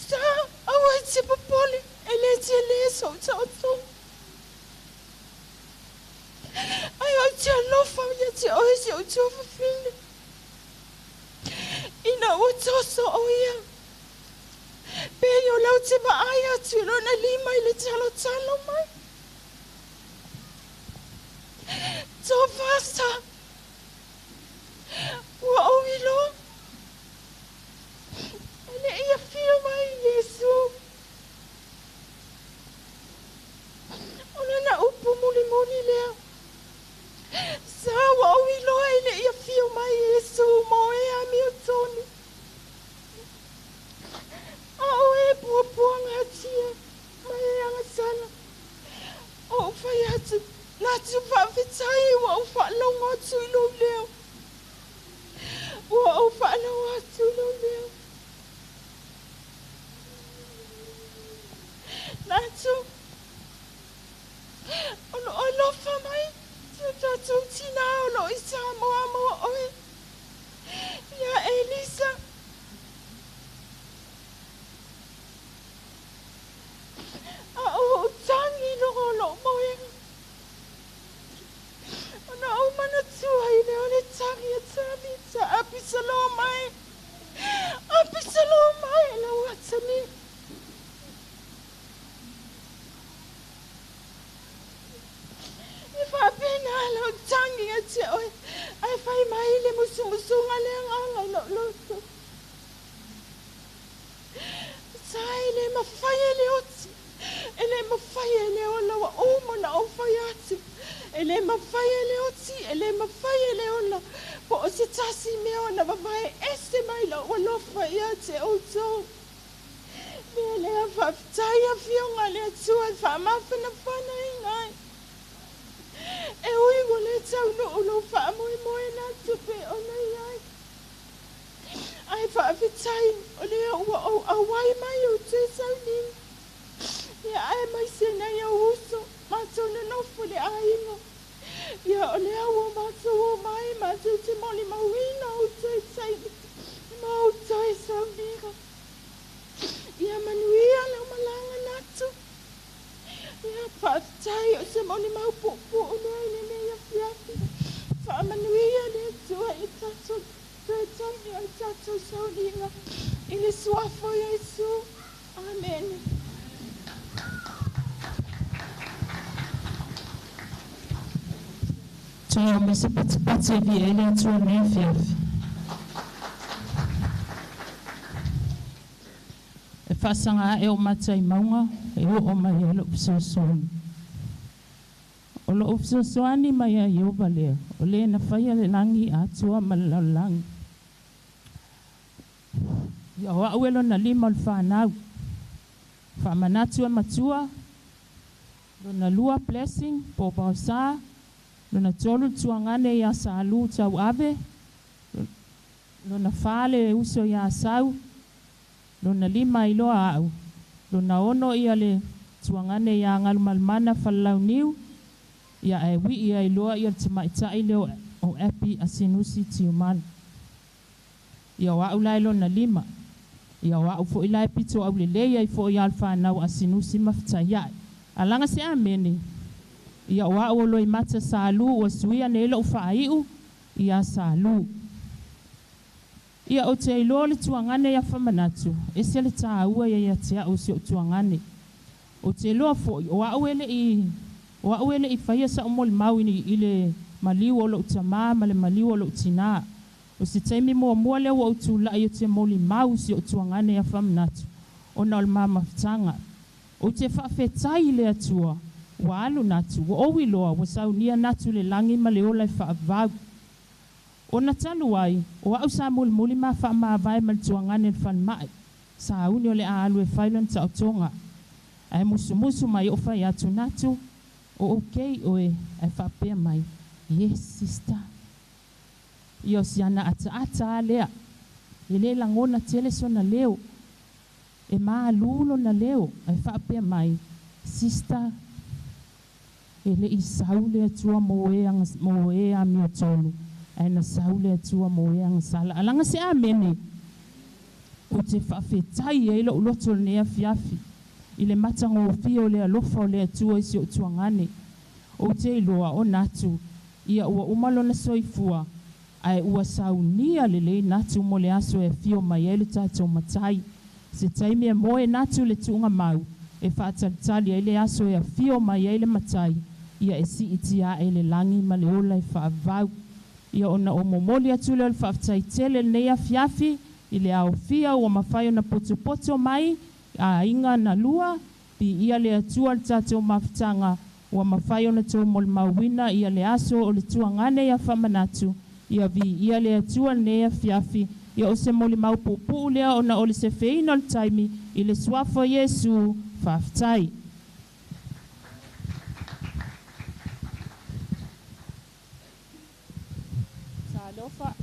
J: Sa, aua e te popole, e le tele sou taotoga. Ae ou te alofa ia te oe si ou tuafafine. Ina ua toso o ia, pei o lau te vaai atu i lona lima i le talotalo mai. Tofa sa, ua ou iloa, e le i afio mai Iesu. O lana upu mulimuli lea. Sa ua ou iloa e le i afio mai Iesu mo e amiotonu. A o e puapuagatia ma e agasala, o ou fai atu, Natu faafetai ua ou faalogo atu i lou leo. Ua ou faalogo atu i lou leo. Natu, o lo o alofa mai si o tatou tinā o lo o i Samoa mo oe, iā Elisa. A o ou tagi i luga o lou moega, ona ou manatua ai lea o le tagi a Tavita, Apisaloma e, Apisaloma e, lau atalii. E faapena lau tagi ia te oe, ae fai mai le musumusuga a le Agaga i lou loto. Sa e le mafai e le oti, e le mafai e le ola ua uma ona ou fai atu. E le mafai e le oti, e le mafai e le ola, po o se tasi mea ona vavae ese mai lou alofa ia te outou. Mea lea faafetai Afioga a le Atua e faamafanafanaina ai. E ui ua le taunuu lou faamoemoe na tupe ona i ai. Ae faafetai o lea ua ou auai mai ou toe sauniga. Ia aemaise nai ou uso, matou nonofo i le aiga. Ia o lea ua matou omai matou te molimauina ou toe saini ma ou toe sauniga. Ia manuia lau malaga natu. Ia faafetai o se molimau puupuu lea i lenei afiafi. Faamanuia le Atua i tatou toe taimi o le tatou sauniga i le suafa o Iesu. Amene.
I: Toe o me se patipati e viia ai le Atua i lenei afiafi. E faasaga ae o mata i mauga e oo mai ai lou fesoasoani. O lou fesoasoani mai ia Ieova lea, o le na faia le lagi atoa ma le lalolagi. Ia o au e lona lima o le fanau. Faamanatu e matua, lona lua Blessing po o Paosa, lona tolu le tuagane ia Salu Tauave, lona fa le uso ia Asau, lona lima iloa au, lona ono ia le tuagane ia Galumalemana Falelauniu, ia ae wii ai loa ia le tamaitai lea o Api Asinusi Tiumalu. Ia o au la e lona lima. Ia o au foi la e pito aulelei ai foi ia le fanau Asinusi ma Fetaia'i. Alaga se amene. Ia o au o Loimata Salu ua suia nei lou faaiu ia Salu. Ia ou te iloa le tuagane ia Famanatu, ese le taua ia ia te au si ou tuagane. Ou te iloa foi o au e le'i o au e le'i faia sa'u molimau i le maliu o lo'u tamā ma le maliu o lo'u tinā. O se taimi muamua lea ua ou tula'i ou te molimau si o'u tuagane ia Famanatu ona o le ma mafutaga. Ou te faafetai i le Atua ua alu natu, ua ou iloa ua saunia natu i le lagi ma le ola e faavavau. Ona talu ai, o a'u sa mulimuli ma fa'amavae ma le tuagane i le falema'i, sauni o le a alu e fai lona ta'otoga. Ae musumusu mai o'u fai atu, Natu, o okay oe, ae fa'apea mai, Yes, sister. Ia o si ana ata'ata a lea. E lē lagona tele sona leo. E malū lona leo, ae fa'apea mai, Sister, e le'i sau le Atua mo e mo e amiotonu, ae na sau le Atua mo e agasala. Alaga se amene. Ou te fa'afetai ai lo'u loto lenei afiafi i le matagofie o le alofa o le Atua i si o'u tuagane. Ou te iloa o Natu, ia ua uma lona soifua, ae ua saunia lelei Natu mo le aso e afio mai ai le tatou Matai. Se taimi e moe Natu i le tuugamau e fa'atalitali ai le aso e afio mai ai le Matai, ia e si'itia a'e i le lagi ma le ola e fa'avau. Ia ona ou momoli atu lea o le fa'afetai tele lenei afiafi i le aofia ua mafai ona potopoto mai aiga na lua, pi'ia le Atua le tatou mafutaga ua mafai ona tou molimauina ia le aso o le tuagane ia fa'amanatu, ia viia le Atua lenei afiafi. Ia o se molimau puupuu lea ona o le sefeina o le taimi i le suafa o Iesu. Fa'afetai.
K: Talofa,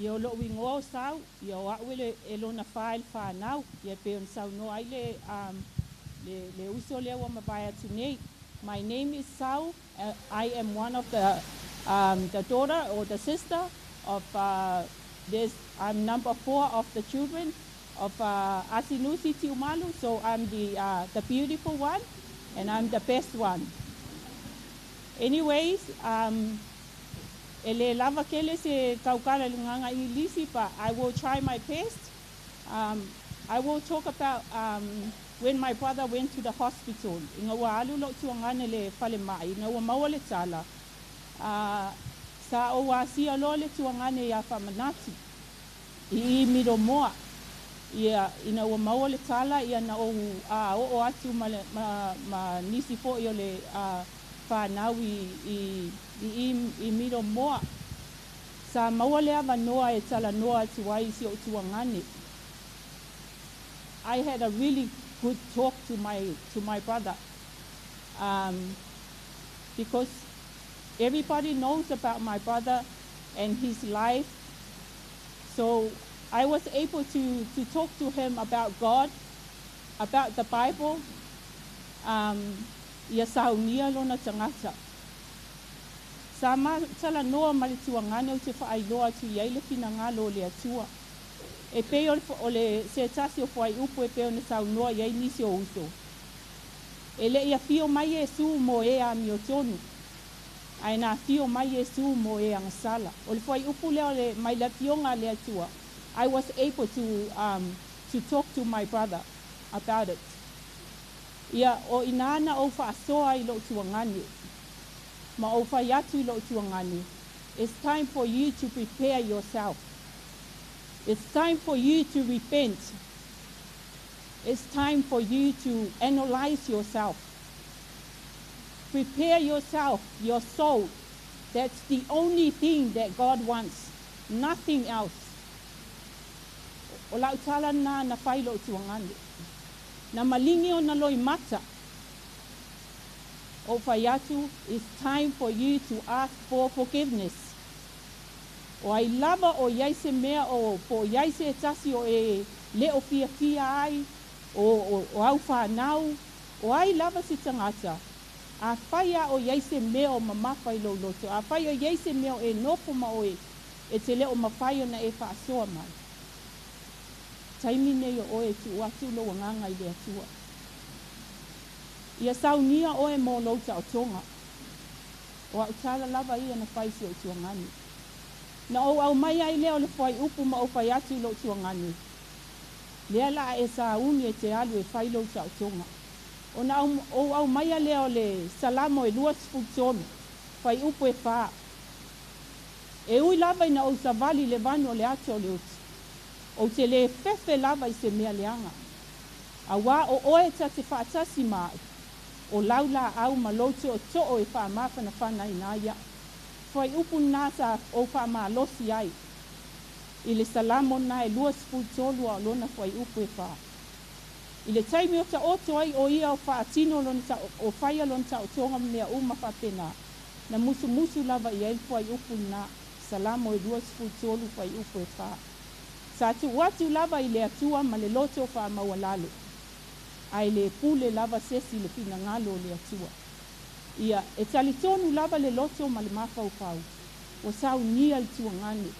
K: ia o lo'u igoa o Sau, ia o a'u e, e lona fā i le fanau, ia e pei ona saunoa ai le, le, le uso lea ua mavae atu nei. My name is Sau. I am one of the daughter or the sister of this. I'm number four of the children of Asinusi Tiumalu, so I'm the beautiful one and I'm the best one. Anyways, e lē lava tele se taukala i le gagaga Igilisi, but I will try my best. I will talk about when my brother went to the hospital. Ina ua alu lo'u tuagane i le falema'i, ina ua maua le tala, sa ou asia loa le tuagane iā Fa'amanatu i i Miromoa. Ia ina ua maua le tala, ia na ou o'o atu ma, ma, ma nisi fo'i o le fanau i, i, i, i, i Miromoa. Sa maua le avanoa e talanoa atu ai i si o'u tuagane. I had a really good talk to my brother because everybody knows about my brother and his life. So I was able to talk to him about God, about the Bible, ia saunia lona tagata. Sa talanoa ma le tuagane ou te fa'ailoa atu i ai le finagalo o le Atua. E pei o le, o le se tasi o fuaiupu e pei ona saunoa i ai nisi o uso. E le'i afio mai Iesu mo e amiotonu, ae na afio mai Iesu mo e agasala. O le fuaiupu lea o le mai le afioga a le Atua. I was able to talk to my brother about it. Ia o ina na ou fa'asoa i lo'u tuagane, ma ou fai atu i lo'u tuagane, it's time for you to prepare yourself. It's time for you to repent. It's time for you to analyze yourself. Prepare yourself, your soul. That's the only thing that God wants, nothing else. O lau tala na na fai lo'u tuagane. Na maligi ona loimata. O fai atu, it's time for you to ask for forgiveness. O ai lava o iai se mea o po iai se tasi o e le o fia fia ai, o au whanau, o ai lava se tangata. A whai a o iai se mea o mamafa i lou loto. A whai o iai se mea o e nofo ma oe e te leo mawhai ona e whaasoa mai. Taimi nei o oe tu atu lou agaga i le Atua. Ia saunia oe mo lou ta'otoga. O a'u tala lava ia na fai si o'u tuagane. Na ou au mai ai lea o le fuaiupu ma ou fai atu i lo'u tuagane. Lea la e sauni e te alu e fai lou ta'otoga. Ona au, ou au mai lea o le Salamo e 23, fuaiupu e 4. E ui lava ina ou savali le vanu o le ata o le oti. Ou te lē fefe lava i se mea leaga. Auā o oe ta te fa'atasi ma a'u. O lau lā'au ma lou to'oto'o e fa'amafanafana ina ia. Fuaiupu lena sa ou faamalosi ai i le Salamo lena e 23 a o lona fuaiupu e 4. I le taimi o taoto ai o ia o faatino lona o faia lona taotoga ma mea uma faapena, na musumusu lava i ai le fuaiupu lena, Salamo e 23 fuaiupu e 4. Sa tuu atu lava i le Atua ma le loto faamaualalo, ae le pule lava sesi i le finagalo o le Atua. Ia, e talitonu lava le loto ma le mafaufau, ua saunia le tuagane.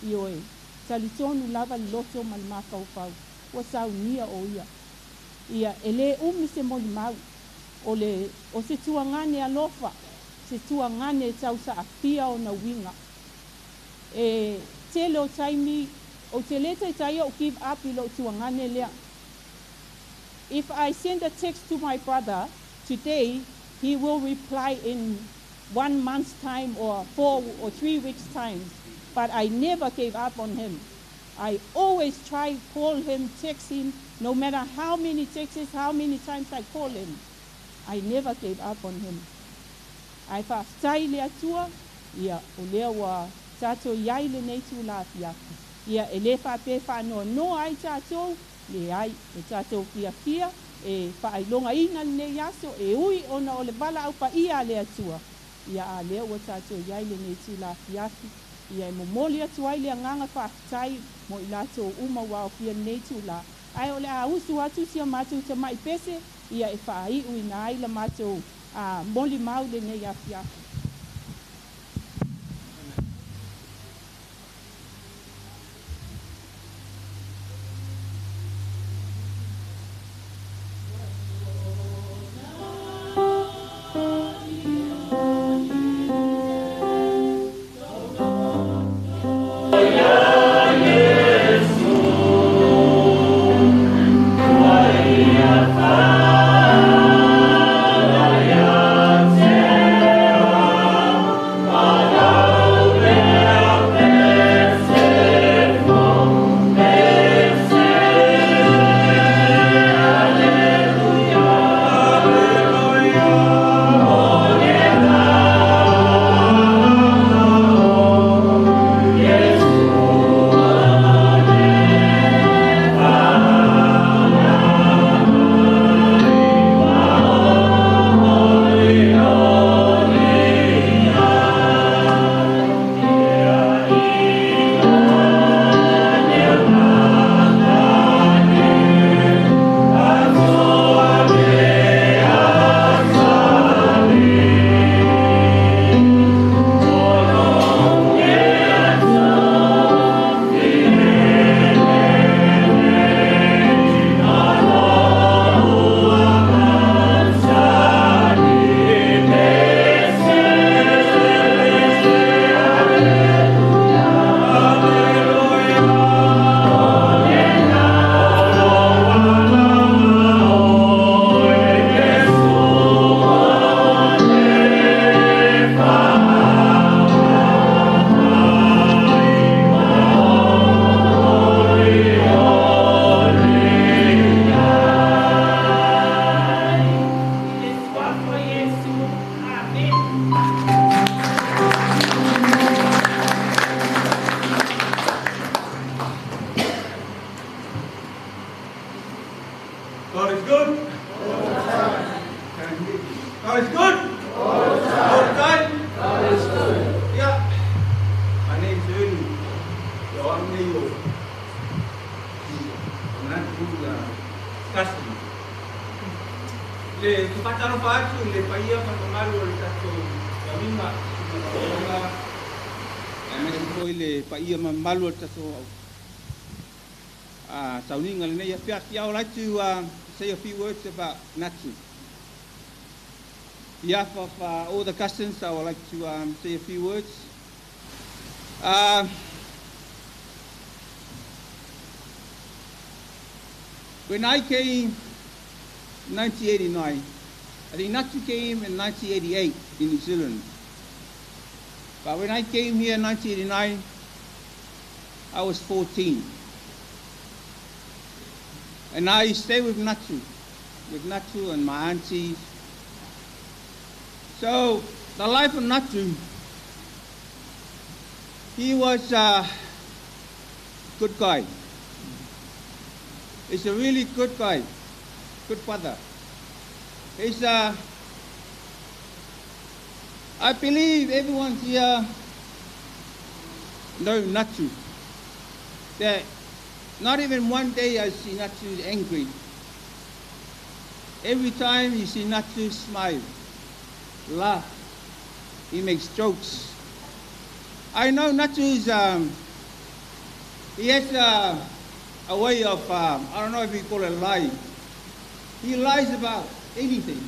K: Ioe, talitonu lava le loto ma le mafaufau, ua saunia o ia. Ia, e lē umi se molimau, o le, o se tuagane alofa, se tuagane e tausaafia ona uiga. E tele o taimi, ou te lē taitai ou give up i lou tuagane lea. If I send a text to my brother today, he will reply in one month's time or 4 or 3 weeks' time. But I never gave up on him. I always try call him, text him, no matter how many texts, how many times I call him. I never gave up on him. Ae faafetai i le Atua, ia, o lea ua tatou i ai lenei itulā afiafi. Ia, e lē faapea e faanoanoa ai tatou, leai, e tatou fiafia e faailogaina lenei aso, e ui ona o le valaau paia a le Atua, ia, a lea ua tatou i ai lenei itulā afiafi. Ia, e momoli atu ai le agaga faafetai mo i latou uma ua aofia lenei itulā. Ae o le a usu atu si a matou tama'i pese, ia e faaiuina ai la matou molimau lenei afiafi. I le suafa o Iesu, amene.
L: God is good. All the time. God is good. All the time. All the time. God is good. Yeah. My name's Ernie. Yo, I'm Leo. Cousin. Le faatalofa atu i le paia ma le mamalu o le tatou tauiga aemaise foi le paia ma mamalu o le tatou sauniga lenei afiafi. I would like to say a few words about Natu. Behalf of all the cousins, I would like to say a few words. When I came in 1989, I think Natu came in 1988 in New Zealand. But when I came here in 1989, I was 14. And I stayed with Natu and my aunties. So the life of Natu He was a good guy. He's a really good guy, good father. He's a, I believe everyone here know Natu. That not even one day I see Natu angry. Every time you see Natu smile, laugh, he makes jokes. I know Natu is, he has a way of, I don't know if you call it lie. He lies about anything.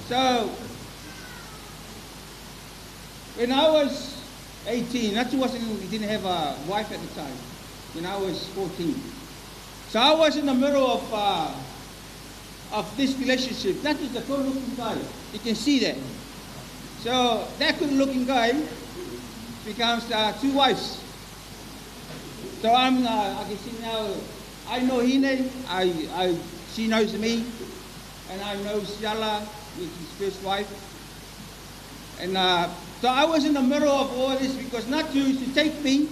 L: So, when I was 18, Natu wasn't, he didn't have a wife at the time, when I was 14. So I was in the middle of this relationship. Natu's a good-looking guy. You can see that. So that good-looking guy becomes two wives. So I can see now, I know Hine, she knows me, and I know Siala, which is his first wife. And so I was in the middle of all this because Natu used to take me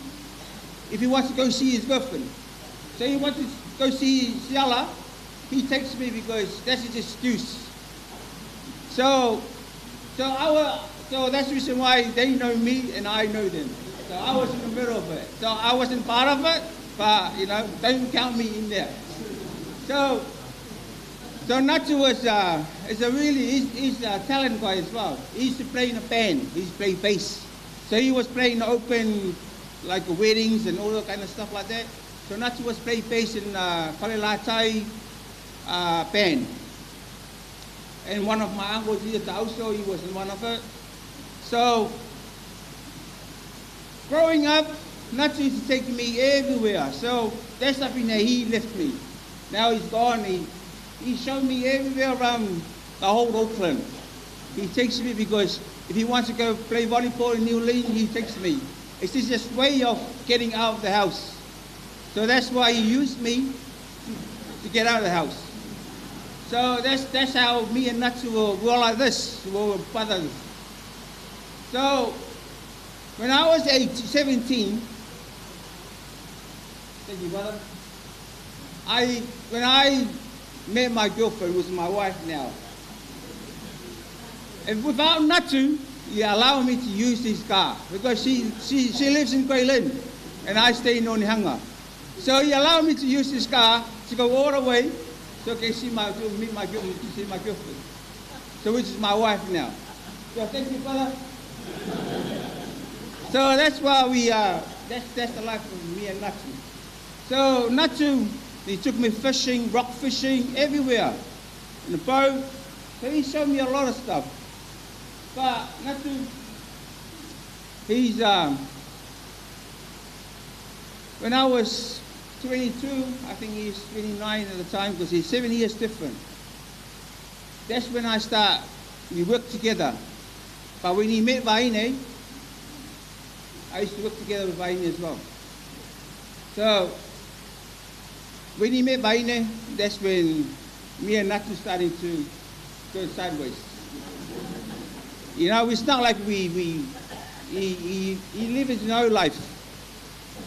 L: if he wants to go see his girlfriend. So he wants to go see Siala, he takes me because that's his excuse. So that's the reason why they know me and I know them. So I was in the middle of it. So I wasn't part of it, but you know, don't count me in there. So Natu was he's a talent guy as well. He used to play in a band. He used to play bass. So he was playing open, like weddings and all that kind of stuff like that. So Natu was playing bass in Falelatai band. And one of my uncles here also, he was in one of it. So growing up, Natu used to take me everywhere. So that's something that he left me. Now he's gone. He showed me everywhere around the whole Auckland. He takes me because if he wants to go play volleyball in New Zealand, he takes me. It's just his way of getting out of the house. So that's why he used me to get out of the house. So that's how me and Natu were like this. We were brothers. So when I was 17, thank you, brother. When I met my girlfriend, who is my wife now, and without Natu, he allowed me to use his car because she lives in Grey Lynn and I stay in Onehunga. So he allowed me to use his car to go all the way so I can see my, to meet my girlfriend, to see my girlfriend. So which is my wife now. So thank you, brother. So that's why we that's the life of me and Natu. So Natu, he took me fishing, rock fishing, everywhere. In the boat. So he showed me a lot of stuff. But Natu, he's when I was 22, I think he's 29 at the time, because he's 7 years different. That's when I start, we worked together. But when he met Vaine, I used to work together with Vaine as well. So when he met Vaine, that's when me and Natu started to go sideways. You know, it's not like he lives his own life,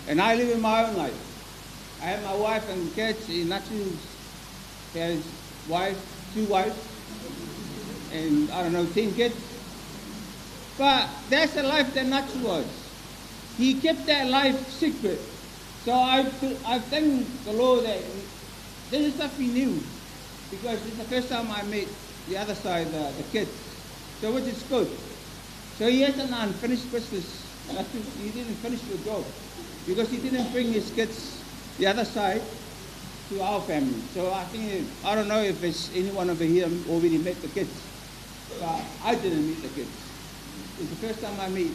L: and I live in my own life. I have my wife and kids. Natu has wife, 2 wives, and I don't know, 10 kids. But that's the life that Natu was. He kept that life secret. So I thank the Lord that this is stuff he knew, because it's the first time I met the other side, the kids. So which is good. So he has an unfinished business. He didn't finish the job because he didn't bring his kids, the other side, to our family. So I think, I don't know if it's anyone over here already met the kids, but I didn't meet the kids. It's the first time I meet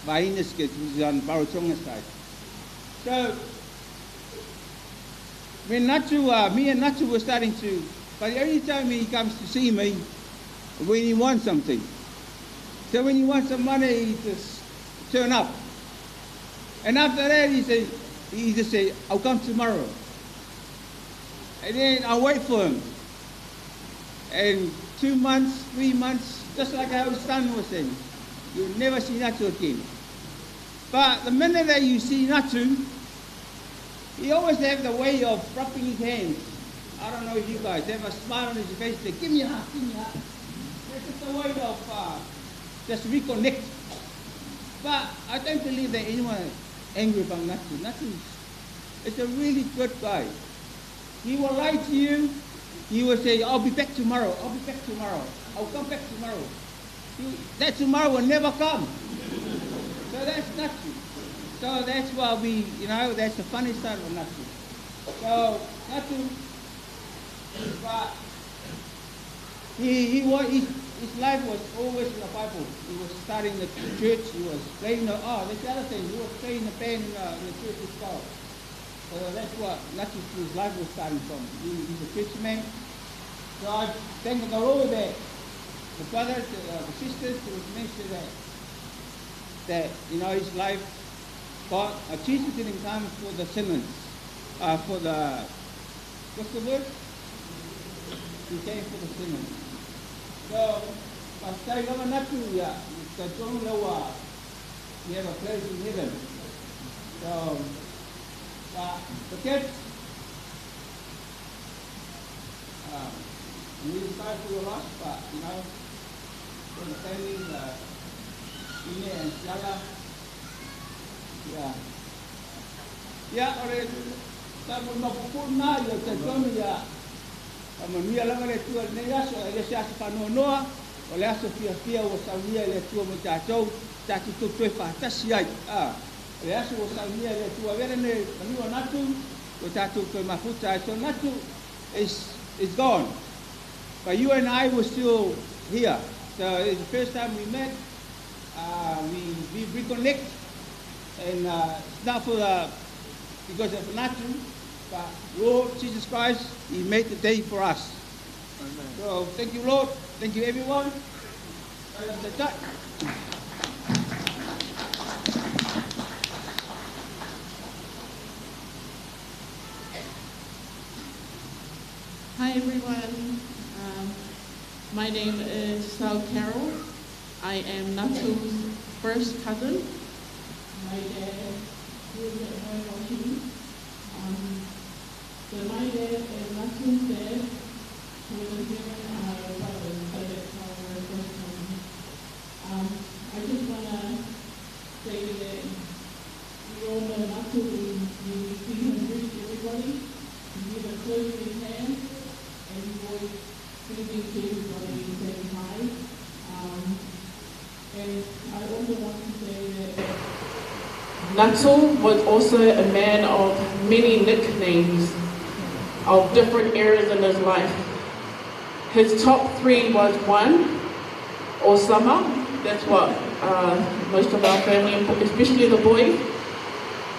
L: Vaine's kids, which is on Barotonga side. So when Natu, me and Natu were starting to, but the only time he comes to see me, when he wants something. So when he wants some money, he just turn up. And after that, he just say, I'll come tomorrow. And then I wait for him. And 2 months, 3 months, just like how his son was saying, you'll never see Natu again. But the minute that you see Natu, he always have the way of rubbing his hands. I don't know if you guys have a smile on his face, say, give me a hug, give me a hug. That's just a way of just reconnect. But I don't believe that anyone is angry about Natu. Natu is a really good guy. He will lie to you. He will say, I'll be back tomorrow. I'll be back tomorrow. I'll come back tomorrow. That tomorrow will never come. So that's Natu. So that's why we, you know, that's the funny side of Natu. So Natu, but his life was always in the Bible. He was starting the church. He was playing the, oh, that's the other thing. He was playing the band in the church as well. So that's what Natu's life was starting from. He's a church man. So I thank the Lord that the brothers, the sisters, who mentioned that you know, his life, God, Jesus didn't come for the sinners, for the, what's the word? He came for the sinners. So, we have a place in heaven. So, the kids, we start to a lot, but you know, for the family, Ine and Siala, yeah. Yeah, ore, tamu mapupuna, yo te tomi ya, manuia lava le tua nei aso, e le se aso whanoanoa, o le aso fia fia o saunia le tua mo tātou, tātou tō toe whaatasi ai. O le aso o saunia le tua vera ne manua natu, o tātou toe mafuta ai. So Natu is gone. But you and I were still here. So it's the first time we met. We reconnect, and it's not for the, because of Natu, but Lord Jesus Christ, He made the day for us. Amen. So thank you, Lord. Thank you, everyone.
M: Hi, everyone. My name is Sal Carroll. I am Natu's first cousin. My dad, who is at home watching. So my dad and Natu's dad, who is in heaven, are brothers, so that's how we're first cousins. I just want to say that we all know Natu, we see him greet everybody. He's either closing his hand, and he's always greeting to everybody and saying hi. And I also want to say that Natu was also a man of many nicknames of different eras in his life. His top three was one, Osama. That's what most of our family, especially the boys.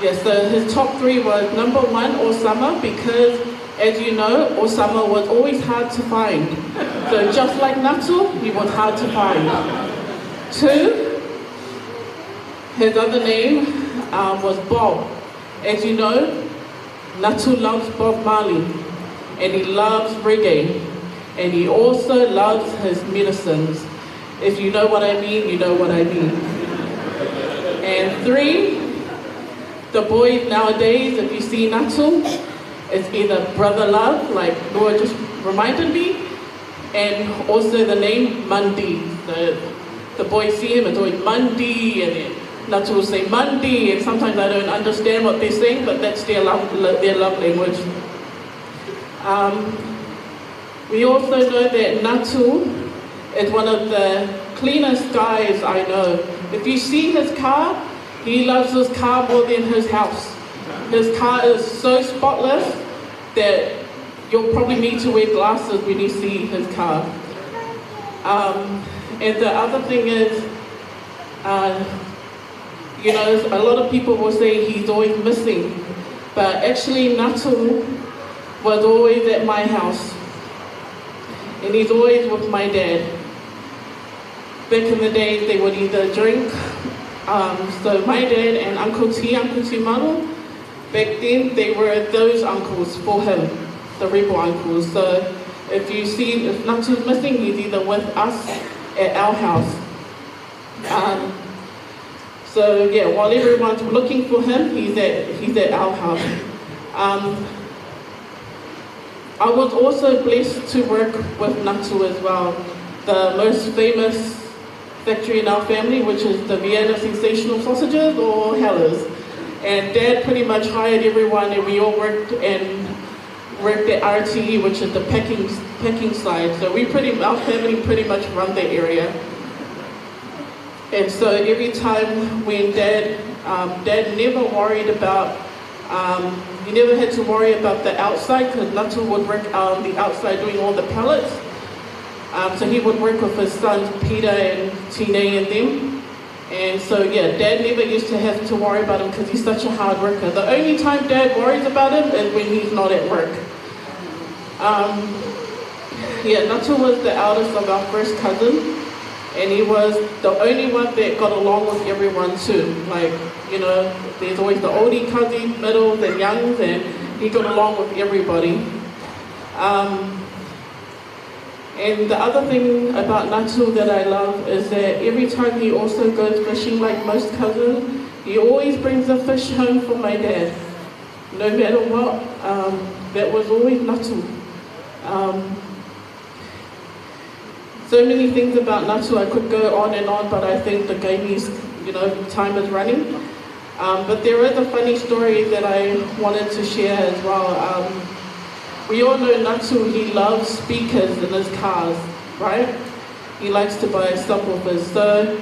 M: Yes, so his top three was number one, Osama, because as you know, Osama was always hard to find. So just like Natu, he was hard to find. Two, his other name was Bob. As you know, Natu loves Bob Marley, and he loves reggae, and he also loves his medicines. If you know what I mean, you know what I mean. And three, the boys nowadays, if you see Natu, it's either brother love, like Laura just reminded me, and also the name Mundi. The boys see him, it's always Mundi, and then Natu will say Mundi, and sometimes I don't understand what they're saying, but that's their love language. We also know that Natu is one of the cleanest guys I know. If you see his car, he loves his car more than his house. His car is so spotless that you'll probably need to wear glasses when you see his car. And the other thing is, you know, a lot of people will say he's always missing, but actually Natu was always at my house, and he's always with my dad. Back in the day, they would either drink. So my dad and Uncle T, Uncle T Manu, back then they were those uncles for him, the rebel uncles. So if you see, if Natu's missing, he's either with us at our house. So yeah, while everyone's looking for him, he's at he's at our house. I was also blessed to work with Natu as well, the most famous factory in our family, which is the Vienna Sensational Sausages or Hellers. And Dad pretty much hired everyone, and we all worked and worked at RTE, which is the packing packing side. So we pretty our family pretty much run that area. And so every time when Dad, Dad never worried about, he never had to worry about the outside because Natu would work on the outside doing all the pallets. So he would work with his sons Peter and Tine and them. And so yeah, Dad never used to have to worry about him because he's such a hard worker. The only time Dad worries about him is when he's not at work. Yeah, Natu was the eldest of our first cousin, and he was the only one that got along with everyone too. Like, you know, there's always the oldie cousin, middle, the youngs, and he got along with everybody. And the other thing about Natu that I love is that every time he also goes fishing, like most cousins, he always brings a fish home for my dad. No matter what, that was always Natu. So many things about Natu, I could go on and on, but I think the game is, you know, time is running. But there is a funny story that I wanted to share as well. We all know Natu, he loves speakers in his cars, right? He likes to buy subwoofers. So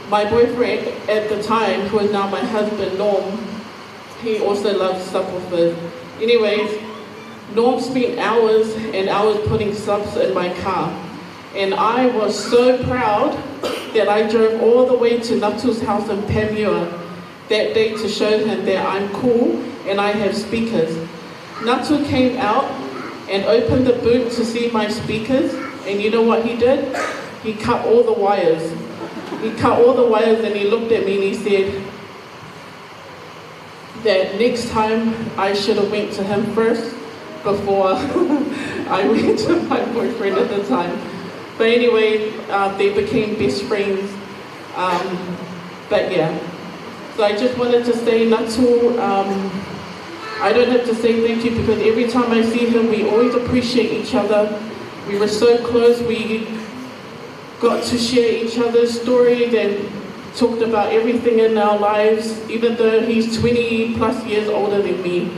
M: my boyfriend at the time, who is now my husband, Norm, he also loves subwoofers. Anyways, Norm spent hours and hours putting subs in my car. And I was so proud that I drove all the way to Natu's house in Panmure that day to show him that I'm cool and I have speakers. Natu came out and opened the boot to see my speakers, and you know what he did? He cut all the wires. He cut all the wires and he looked at me and he said that next time I should have went to him first before I went to my boyfriend at the time. But anyway, they became best friends. But yeah, so I just wanted to say Natu, I don't have to say thank you because every time I see him, we always appreciate each other. We were so close, we got to share each other's stories and talked about everything in our lives, even though he's 20 plus years older than me.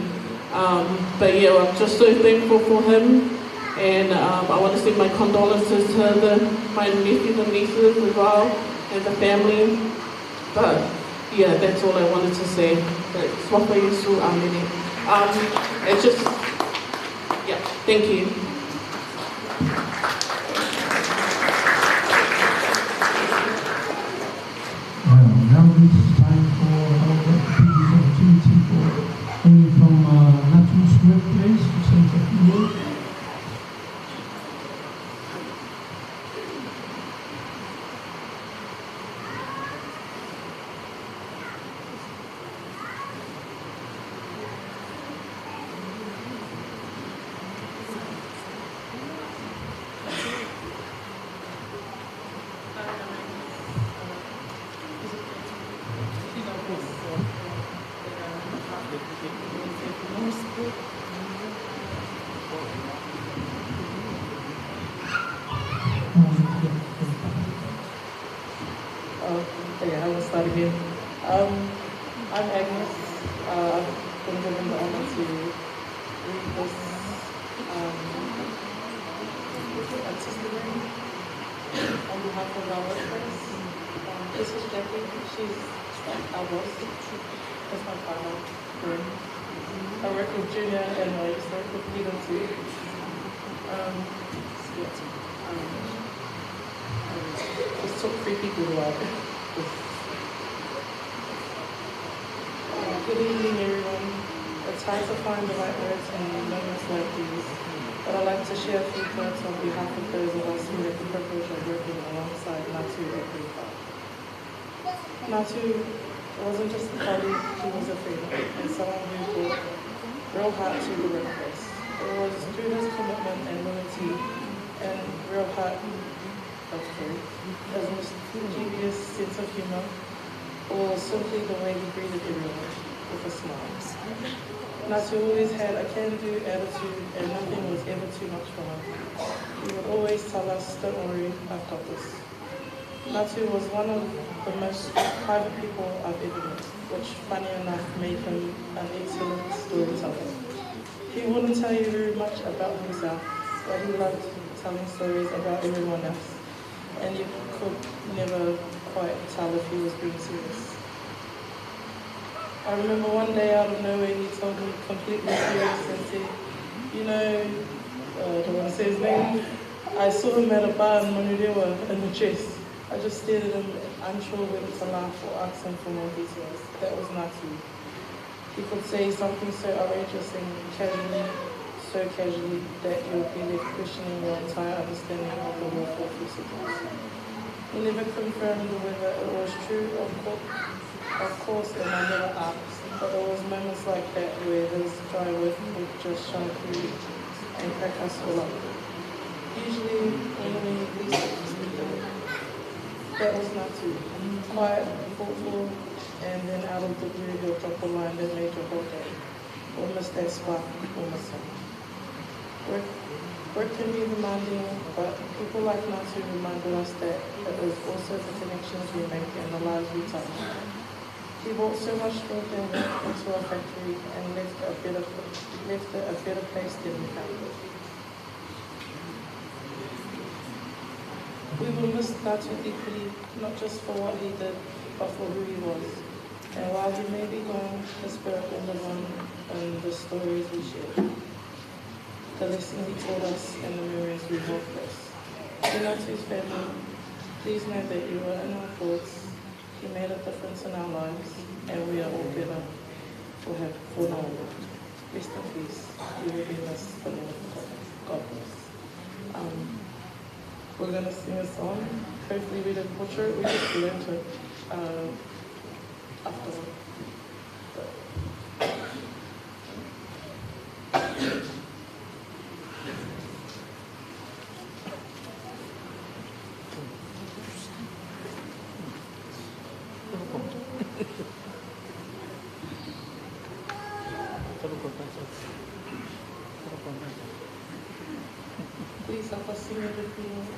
M: But yeah, I'm just so thankful for him. And I want to send my condolences to my nephews and nieces as well, and the family. But yeah, that's all I wanted to say. But Swapa Yesu, Amen. It's just, yeah, thank you.
A: Now it's time for our opportunity for any from Natu's workplace to say a few words.
N: Okay, I will start again. I'm Agnes. I've been given the honor to read this testimony on behalf of our workplace. This is Jackie. She's our boss. That's my partner, Bryn. I work with Junior and I used to work with Peter too. Just took 3 people to write this. Good evening, everyone. It's hard to find the right words in moments like these, but I'd like to share a few thoughts on behalf of those of us who had the privilege of working alongside Natu at Green Park. Natu wasn't just a colleague, he was a friend and someone who brought real heart to the workplace. It was through his commitment and loyalty and real heart, his mischievous sense of humor Or simply the way he greeted everyone with a smile. Natu always had a can-do attitude and nothing was ever too much for him. He would always tell us, don't worry, I've got this. Natu was one of the most private people I've ever met, which, funny enough, made him an excellent storyteller. He wouldn't tell you very much about himself, but he loved telling stories about everyone else, and you could never quite tell if he was being serious. I remember one day out of nowhere he told me completely serious and said, you know, I don't want to say his name, I saw him at a bar in Manurewa in the dress. I just stared at him, unsure whether to laugh or ask him for more details. That was Natu. He could say something so outrageous and casually, so casually, that you would be left questioning your entire understanding of the world for a few seconds. He never confirmed whether it was true, of course, and I never asked, but it was moments like that where his dry wit would just shine through and crack us all up. Usually when we least expected it. That was Natu. Quiet, thoughtful, and then out of the blue he'll drop a line that made your whole day. Or miss that spark, or miss him. Work can be demanding, but people like Natu reminded us that it is also the connections we make and the lives we touch. He brought so much strength and warmth into our factory and left it a better place than we found it. We will miss Natu deeply, not just for what he did, but for who he was. And while he may be gone, his spirit will live on in the stories we shared, the lesson he taught us, and the memories we hold close. To Natu's family, please know that you are in our thoughts. He made a difference in our lives, and we are all better for him, for knowing it. Rest in peace. You will be missed, but never forgotten. God bless. We're going to sing a song. Hopefully we didn't butcher it. We just learned it afterward. But. Please help us sing it if you want.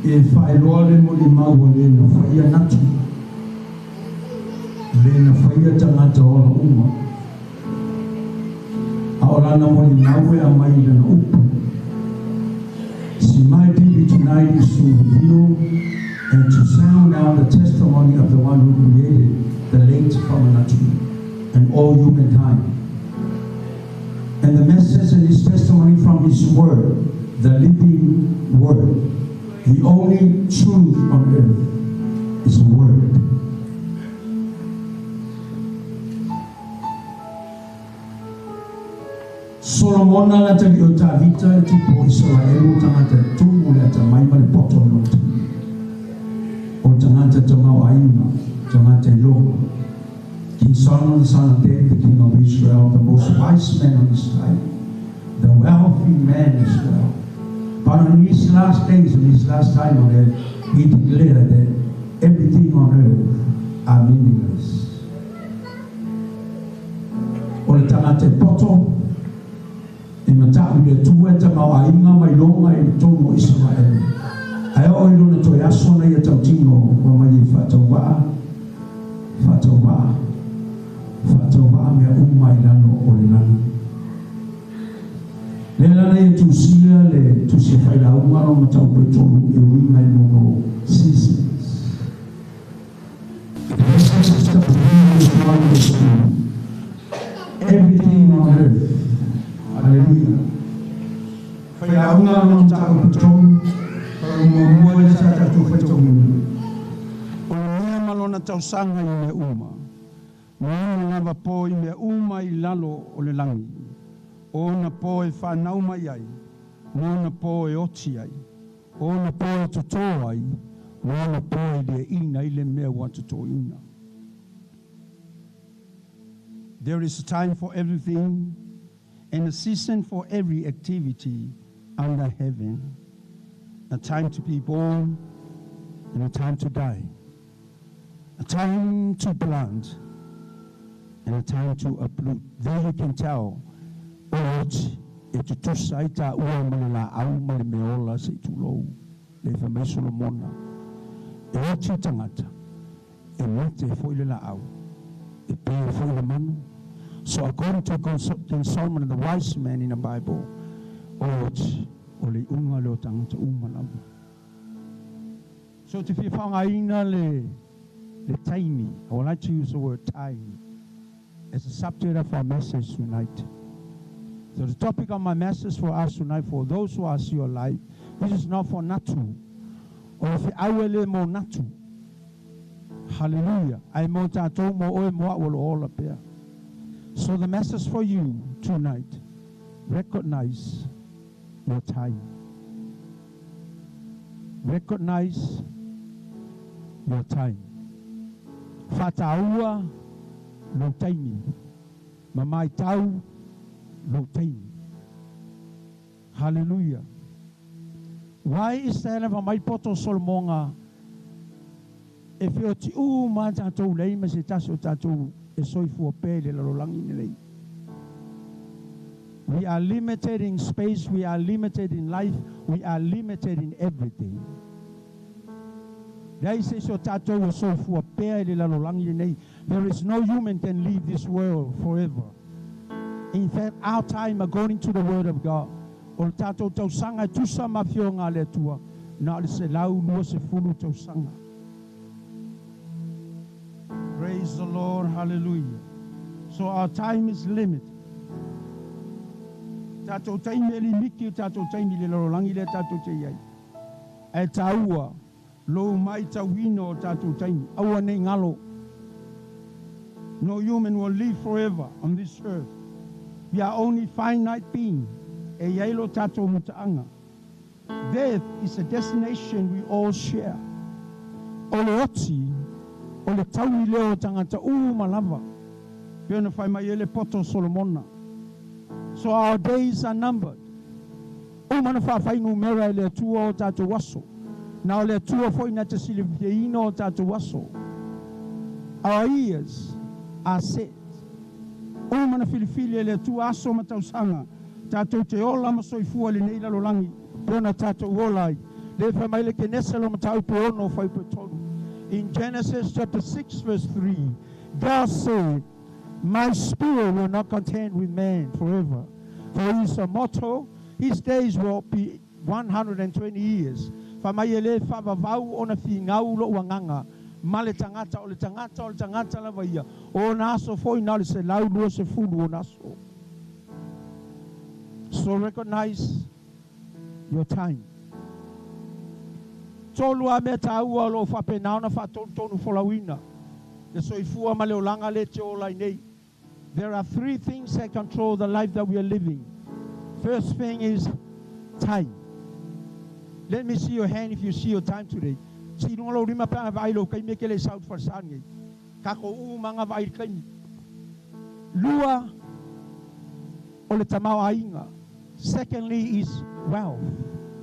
A: E whaeroa le mo le maua le na whaia natu. Le na whaia tangata ola uma. A o lana mo le maua a mai le na upu. See, my duty tonight is to reveal and to sound out the testimony of the one who created the late Famanatu and all humankind. And the message and his testimony from his word, the living word. The only truth on earth is the word. Solomona la tali o Tavita le tupo Israel o tangata tumu le ata mai ma le poto lote. O tangata tamau aina, tangata iloa. King Solomon, the son of David, the king of Israel, the most wise man on his time, the wealthy man as well. But on his last days, on his last time on earth, he declared that Everything on earth are meaningless. O le tagata e poto, e mata'u i le Atua e tamaoaiga ma iloga i totonu o Isaraelu. Ae oo i lona toe aso na ia tautino ua mai e faatauvaa, faatauvaa, faatauvaa mea uma i lalo o le lagi. Le lana ia tusia le tusi failauga lona mataupu e tolu e uiga i mea o seasons. Everything on earth. Hallelujah. Failauga lona mataupu e tolu, faamuamua le sa tatou faitauina. O le mea ma lona tausaga i mea uma, ma ona lava po i mea uma i lalo o le lagi, o ona po e fanau mai ai, ma ona po e oti ai, o ona po e totō ai, ma ona po e liaʻina ai le mea ua totōina. There is a time for everything and a season for every activity under heaven. A time to be born and a time to die. A time to plant and a time to uproot. There you can tell o le oti e tutusa ai taua ma le laau ma le mea ola se i tulou le fai mai Solomona. E oti tagata, e mate foi le laau, e pe foi le manu. So according to King Solomon, the wise man in the Bible, o le oti, o le iuga lea o tagata uma lava. So ou te fia faaaogaina le le taimi, I would like to use the word time as a subject of our message tonight. So the topic of my message for us tonight, for those who are still alive, this is not for Natu. O le feau e le mo Natu. Hallelujah. Ae mo tatou, mo oe, mo a'u o lo o ola pea. So the message for you tonight, recognize your time. Recognize your time. Faataua lou taimi. Ma maitau lou taimi. Hallelujah. Why is that lava mai poto Solomoga e feotiʻū ma tatou lei ma se tasi o tatou e soifua pea i le lalolagi lenei. We are limited in space, we are limited in life, we are limited in everything. Leai se isi o tatou e soifua pea i le lalolagi lenei. There is no human can leave this world forever. In fact, our time according to the word of God, o le tatou tausaga e tusa ma Afioga a le Atua, na o le 120 tausaga. Praise the Lord, hallelujah. So our time is limited. Tatou taimi e limiti o tatou taimi i le lalolagi lea tatou te i ai. Ae taua lou maitauina o tatou taimi. Aua ne i galo. No human will live forever on this earth. We are only finite being. E i ai lo tatou mutaaga. Death is a destination we all share. O le oti, o le taui lea o tagata uma lava. Pei ona fai mai ai le poto o Solomona. So our days are numbered. Uma ona faafainumera e le Atua o tatou aso. Na o le Atua foi na te silifiaina o tatou aso. Our years are set. Uma ona filifili e le Atua aso ma tausaga tatou te ola ma soifua i lenei lalolagi pei ona tatou ola ai. Lea e fai mai le Kenese lo mataupu e ono fuaiupu e tolu. In Genesis chapter 6 verse 3, God said, My spirit will not contend with man forever, for he is a mortal, his days will be 120 years. Fai mai e le faavavau ona finau lo'u agaga ma le tagata, o le tagata o le tagata lava ia, o ona aso foi na o le 120 ona aso. So recognize your time. Tolu lava mea taua o lo o faapena ona faatonutonu folauina le soifua ma le olaga lea e te ola ai nei. There are three things that control the life that we are living. First thing is time. Let me see your hand if you see your time today. Sii i luga lou lima pe a vaai i lou taimi e ke le i sau i le falesa lenei. Tatou uma lava vaai i le taimi. Lua, o le tamaoaiga. Secondly is wealth,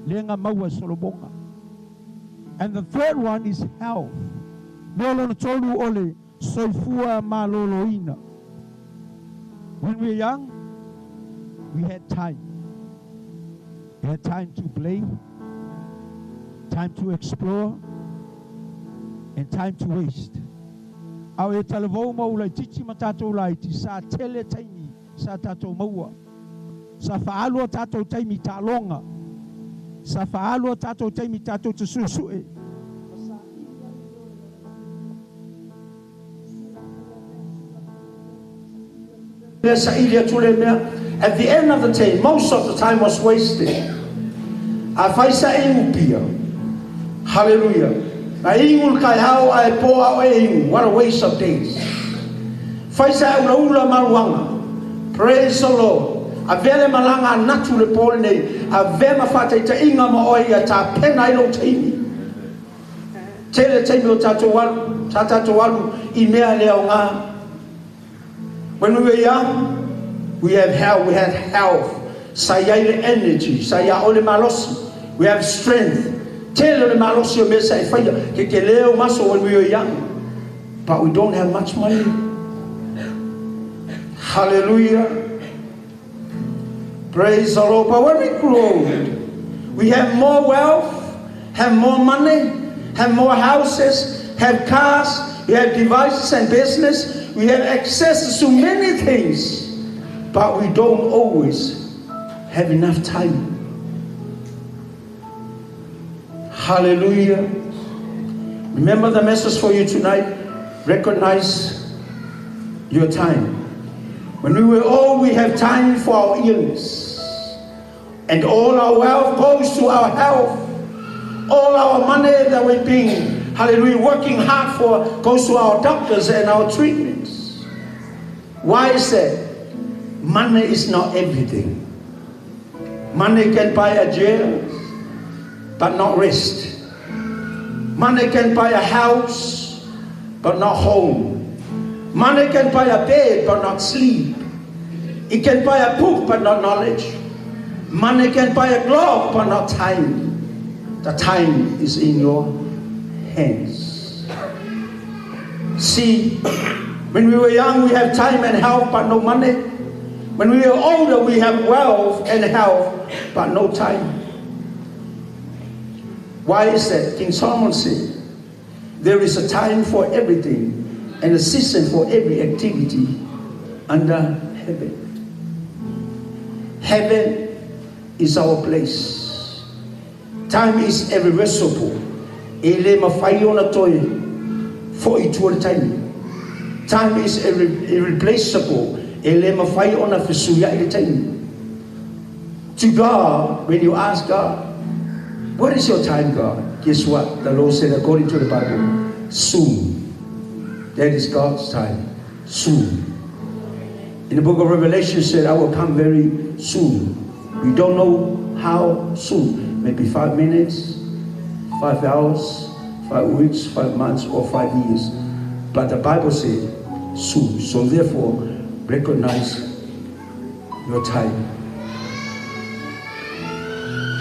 A: lea na maua e Solomona. And the third one is health.
B: Mea lona tolu o le soifua malōlōina. When we were young, we had time. We had time to play, time to explore, and time to waste. A o e talavou ma o laitiiti ma tatou laiti, sa tele taimi sa tatou maua. Sa faalu o tatou taimi taaloga. Sa faalu o tatou taimi tatou te suesue. Mea saili atu le mea. At the end of the day, most of the time was wasted. Afai sa e inu pia, hallelujah, na inu le taeao ae po a o e inu, what a waste of days. Fai sa e ulaula maluaga, praise the Lord, avea le malaga a natu le po lenei, avea ma faataitaiga ma oe ia tapena ai lou taimi. Tele taimi o tatou alu, sa tatou alu i mea le aoga. When we were young, we have health, we had health. Sa i ai le energy, sa ia oe le malosi. We have strength. Tele o le malosi o mea sa e faia, ke tele o maso when we were young. But we don't have much money. Hallelujah. Praise the Lord. But when we grow old, we have more wealth, have more money, have more houses, have cars, we have devices and business, we have access to many things, but we don't always have enough time. Hallelujah. Remember the message for you tonight. Recognize your time. When we were old, we have time for our illness. And all our wealth goes to our health. All our money that we've been, hallelujah, working hard for goes to our doctors and our treatments. Why is that? Money is not everything. Money can buy a jail, but not rest. Money can buy a house, but not home. Money can buy a bed, but not sleep. It can buy a book, but not knowledge. Money can buy a glove, but not time. The time is in your hands. See, when we were young, we have time and health, but no money. When we are older, we have wealth and health, but no time. Why is that? King Solomon said, there is a time for everything and a season for every activity under heaven. Heaven is our place. Time is irreversible. E le mawhai ona toe fo'i tua le taimi. Time is irreplaceable. E le mawhai ona fesuia'i le taimi. To God, when you ask God, what is your time, God? Guess what? The Lord said, according to the Bible, soon. That is God's time. Soon. In the book of Revelation said, I will come very soon. We don't know how soon. Maybe 5 minutes, 5 hours, 5 weeks, 5 months, or 5 years. But the Bible said, soon. So therefore, recognize your time.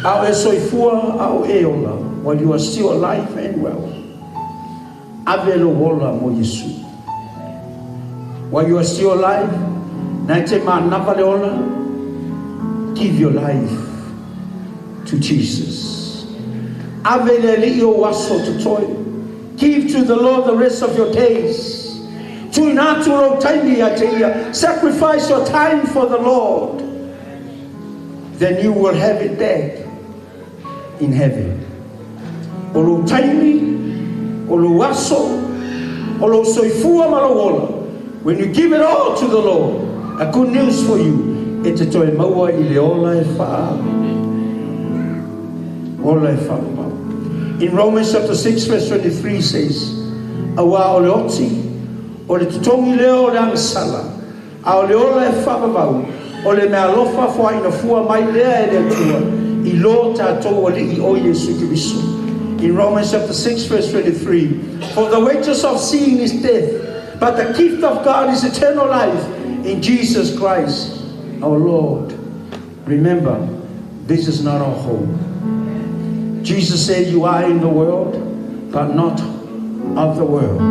B: A o e soifua, a o e ola, while you are still alive and well. Ave lou ola mo Iesu. While you are still alive, na e te manava le ola, give your life to Jesus. Ave le Alii ou aso totoe. Give to the Lord the rest of your days. Tuina atu lou taimi ia te Ia. Sacrifice your time for the Lord. Then you will have it back in heaven. O lou taimi, o lou aso, o lou soifua ma lou ola. When you give it all to the Lord, a good news for you, e te toe maua i le ola e wha, ola e whaamau. In Romans chapter 6 verse 23 says, Auā o le oti, o le totogi lea o le agasala, a o le ola e faavavau, o le meaalofa foaiina fua mai lea e le Atua i lo tatou Alii o Iesu Keriso. In Romans chapter 6 verse 23, For the wages of sin is death, but the gift of God is eternal life in Jesus Christ our Lord. Remember, this is not our home. Jesus said, you are in the world, but not
A: of the world.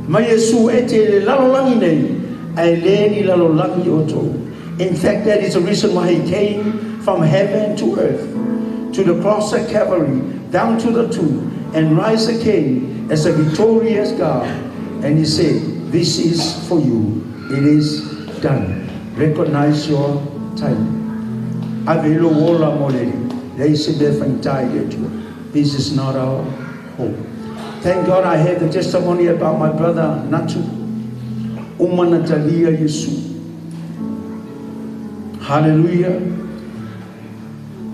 A: Mai Iesu e te le lalolagi nei, ae le ni lalolagi outou. In fact, that is the reason why he came from heaven to earth, to the cross at Calvary, down to the tomb, and rise again as a victorious God. And he said, this is for you. It is done. Recognize your time. Ave lo ola mo le Alii. Leai se mea faigata i le Atua. This is not our hope. Thank God I have the testimony about my brother Natu. Uma na talia Iesu. Hallelujah.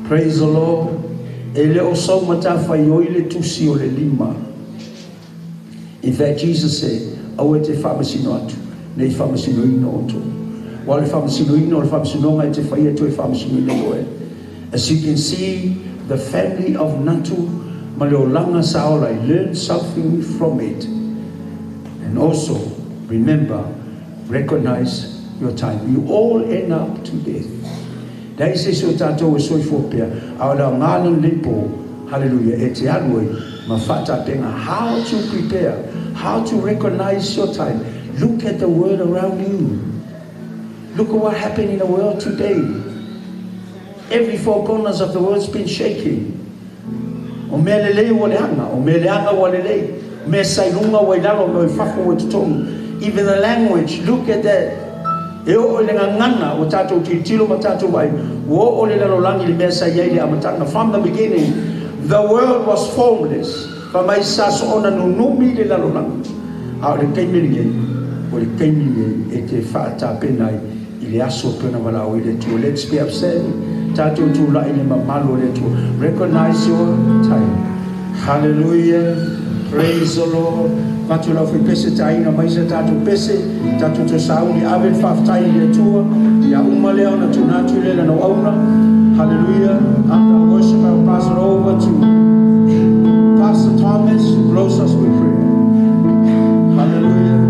A: Praise the Lord. E le o sau matafaioi le tusi o le lima. In fact, Jesus said, aua e te faamasino atu, ne i faamasinoina outou. Aua o le faamasinoina o le faamasinoga e te faia e toe faamasinoina oe. As you can see, the family of Natu ma le olaga sa ola ai, learn something from it. And also, remember, recognize your time. We all end up to death. Leai se isi o tatou e soifua pea, a o le aoga lenei po, hallelujah, e te alu ai ma faatapenga, how to prepare, how to recognize your time. Look at the world around you. Look at what happened in the world today. Every four corners of the world's been shaking. O mea lelei ua leaga, o mea leaga ua lelei, o mea sa i luga ua i lalo, o mea i fafo ua i totonu. Even the language, look at that. E oo i le gagana ua tatou tilotilo ma tatou vaai, ua oo le lalolagi i le mea sa i ai i le amataga. From the beginning, the world was formless. Fai mai sa soona nunumi le lalolagi. A o le taimi lenei, o le taimi lenei e te faatapena ai i le aso e pei ona valaau ai le Atua. Let's be upset. Tatou tulai i le mamalu o le Atua. Recognize your time. Hallelujah. Praise the Lord. Avatu lau faipese taina mai sa tatou pese, tatou toe sauni ave le faafetai i le Atua. Ia uma lea ona tuuina atu lea i lana auauna. Hallelujah. After our worship, I will pass it over to Pastor Thomas, who close us with prayer. Hallelujah.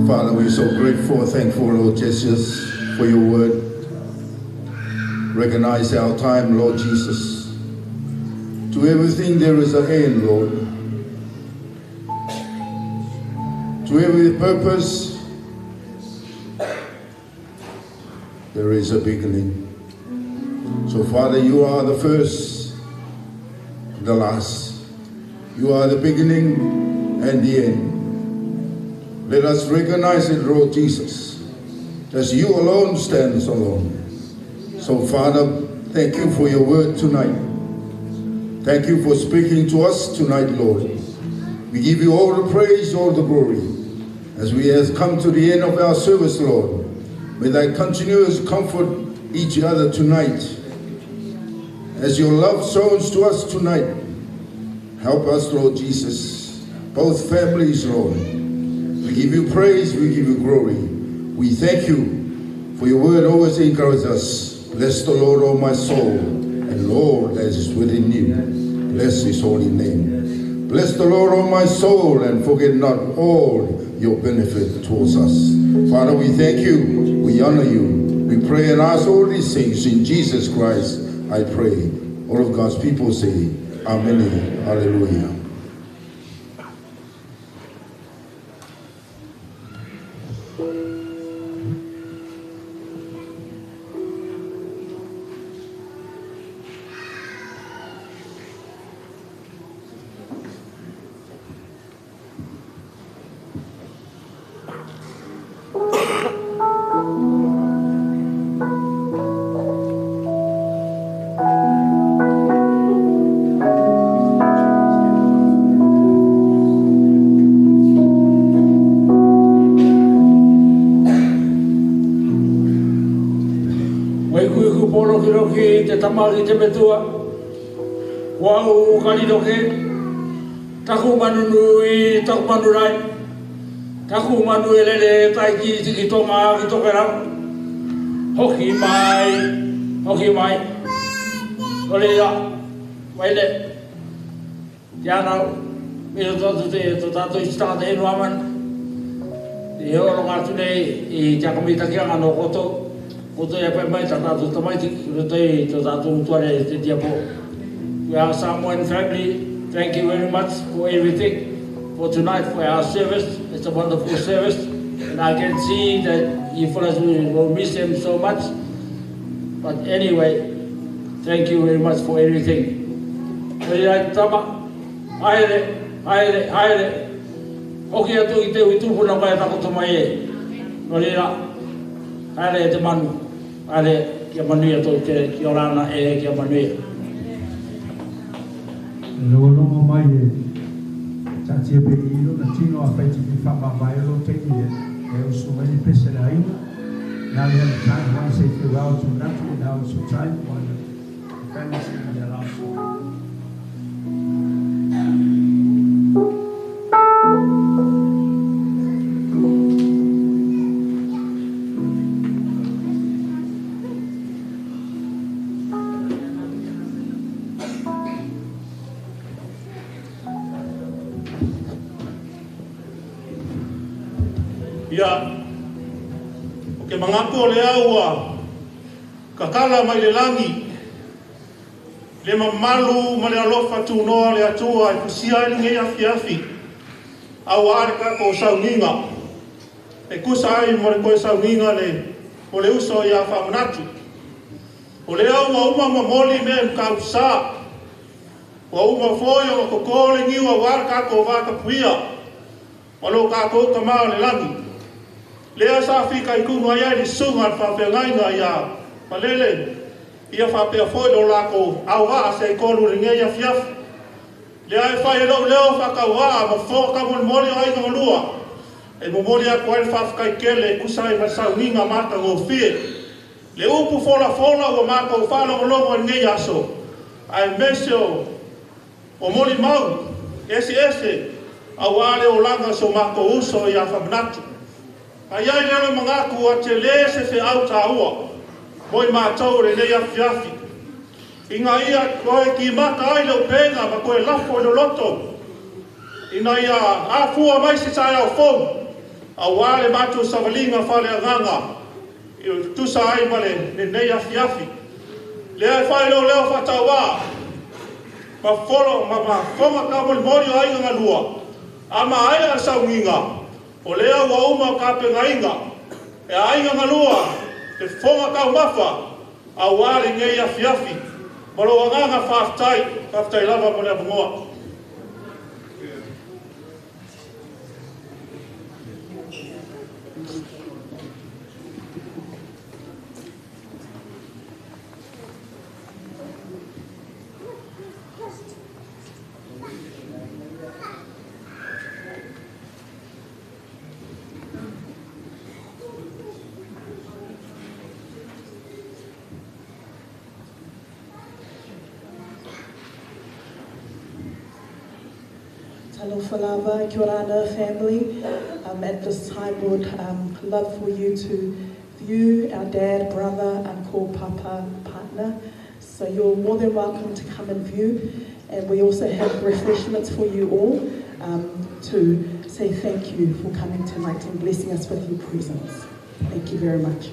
O: Father, we are so grateful and thankful, Lord Jesus, for your word. Recognize our time, Lord Jesus. To everything there is an end, Lord. To every purpose, there is a beginning. So, Father, you are the first, the last. You are the beginning and the end. Let us recognize it, Lord Jesus, as you alone stands alone. So, Father, thank you for your word tonight. Thank you for speaking to us tonight, Lord. We give you all the praise, all the glory. As we have come to the end of our service, Lord, may thy continuous comfort each other tonight. As your love shows to us tonight, help us, Lord Jesus, both families, Lord. We give you praise, we give you glory. We thank you for your word always encourages us. Bless the Lord, O my soul, and all that is within you. Bless his holy name. Bless the Lord, O my soul, and forget not all your benefit towards us. Father, we thank you. We honor you. We pray and ask all these things in Jesus Christ, I pray. All of God's people say, Amen. Hallelujah.
C: Te tamaki te metua, wau kariroke, taku manu nui, taku manu rai, taku manu elele, taiki tiki tonga ki tokerau, hoki mai, ole ia, waile, te anau, me tō te tō tātou i tangata e nuaman, te heo ronga atu nei i te akamitakianga no koto, koto ia pai mai tā tātou tamaiti, roto i tō tātou mutuare te tiapo. We are Samoan family, thank you very much for everything, for tonight, for our service. It's a wonderful service, and I can see that you fellas will miss him so much. But anyway, thank you very much for everything. Haere, haere, haere, haere. Hoki atu i te uitupuna mai takoto mai e. Nō reira, haere e te manu. Haere kia manuia tō te ki orana e kia manuia.
B: Lolongo mai e tātia pe ilo na tino a whaiti ki whamamai lo te i e usu mai pese la inga. Now we have time, I want to say farewell to Natu, now it's your time for the family singing their last song.
P: Ia, o ke mangaku o le aua, kakala mai le langi, le mamalu ma le alofa tūnoa le atua e kusia ai lenei afiafi, au a le kako sauniga, e kusa ai mo le koe sauniga le, o le uso ia whamanatu. O le aua uma mamoli me mkausa, ua uma foi o koko le niua wa le kako wakapuia, ma lo kako ka o le langi. Lea sa fika i kunu ai ai le sunga le whawhengainga ia malele, ia whapea foi lo lako au waa se i kolu lenei afiafi. Lea e whai e lou leo whakauaa ma fōka molimoli o aiga malua. E momoli aku ai le whawhakai kele e kusa ai ma sauniga mata ngofie. Le upu fola fola ua mākou whaalongolongo e lenei aso. Ae mese o moli mau, ese ese, au ale o langa so mākou uso ia whamanatu. Ai ai lelo mangaku a te le se fe au tāua, moi mātou le nei afiafi. Inga ia koe ki mata ai leo penga ma koe lafo i lo loto. Ina ia afua mai se tae au fou, au ale mātou savalinga whale anganga, i tusa ai ma le nei afiafi. Lea e whai leo leo whatauā, ma folo, ma fonga ka molimoli o aiga ngalua, ama ai a saunginga, o lea ua uma o ka pengainga, e aiga ngalua, te fonga kau mafa, au ale nei afiafi, ma lo anganga whaftai, whaftai lava mo le avangoa.
N: Talofa lava, kia ora family. At this time, we would love for you to view our dad, brother, uncle, papa, partner. So you're more than welcome to come and view. And we also have refreshments for you all to say thank you for coming tonight and blessing us with your presence. Thank you very much.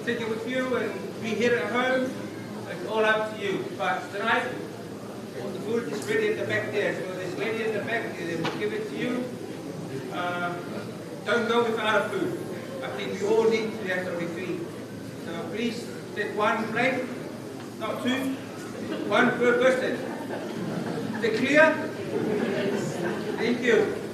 L: Take it with you and be here at home, it's all up to you. But tonight, Food is ready at the back there. So this lady at the back, they will give it to you. Don't go without a food. I think we all need to have something to eat. So please take one plate, not two, one per person. Is it clear? Thank you.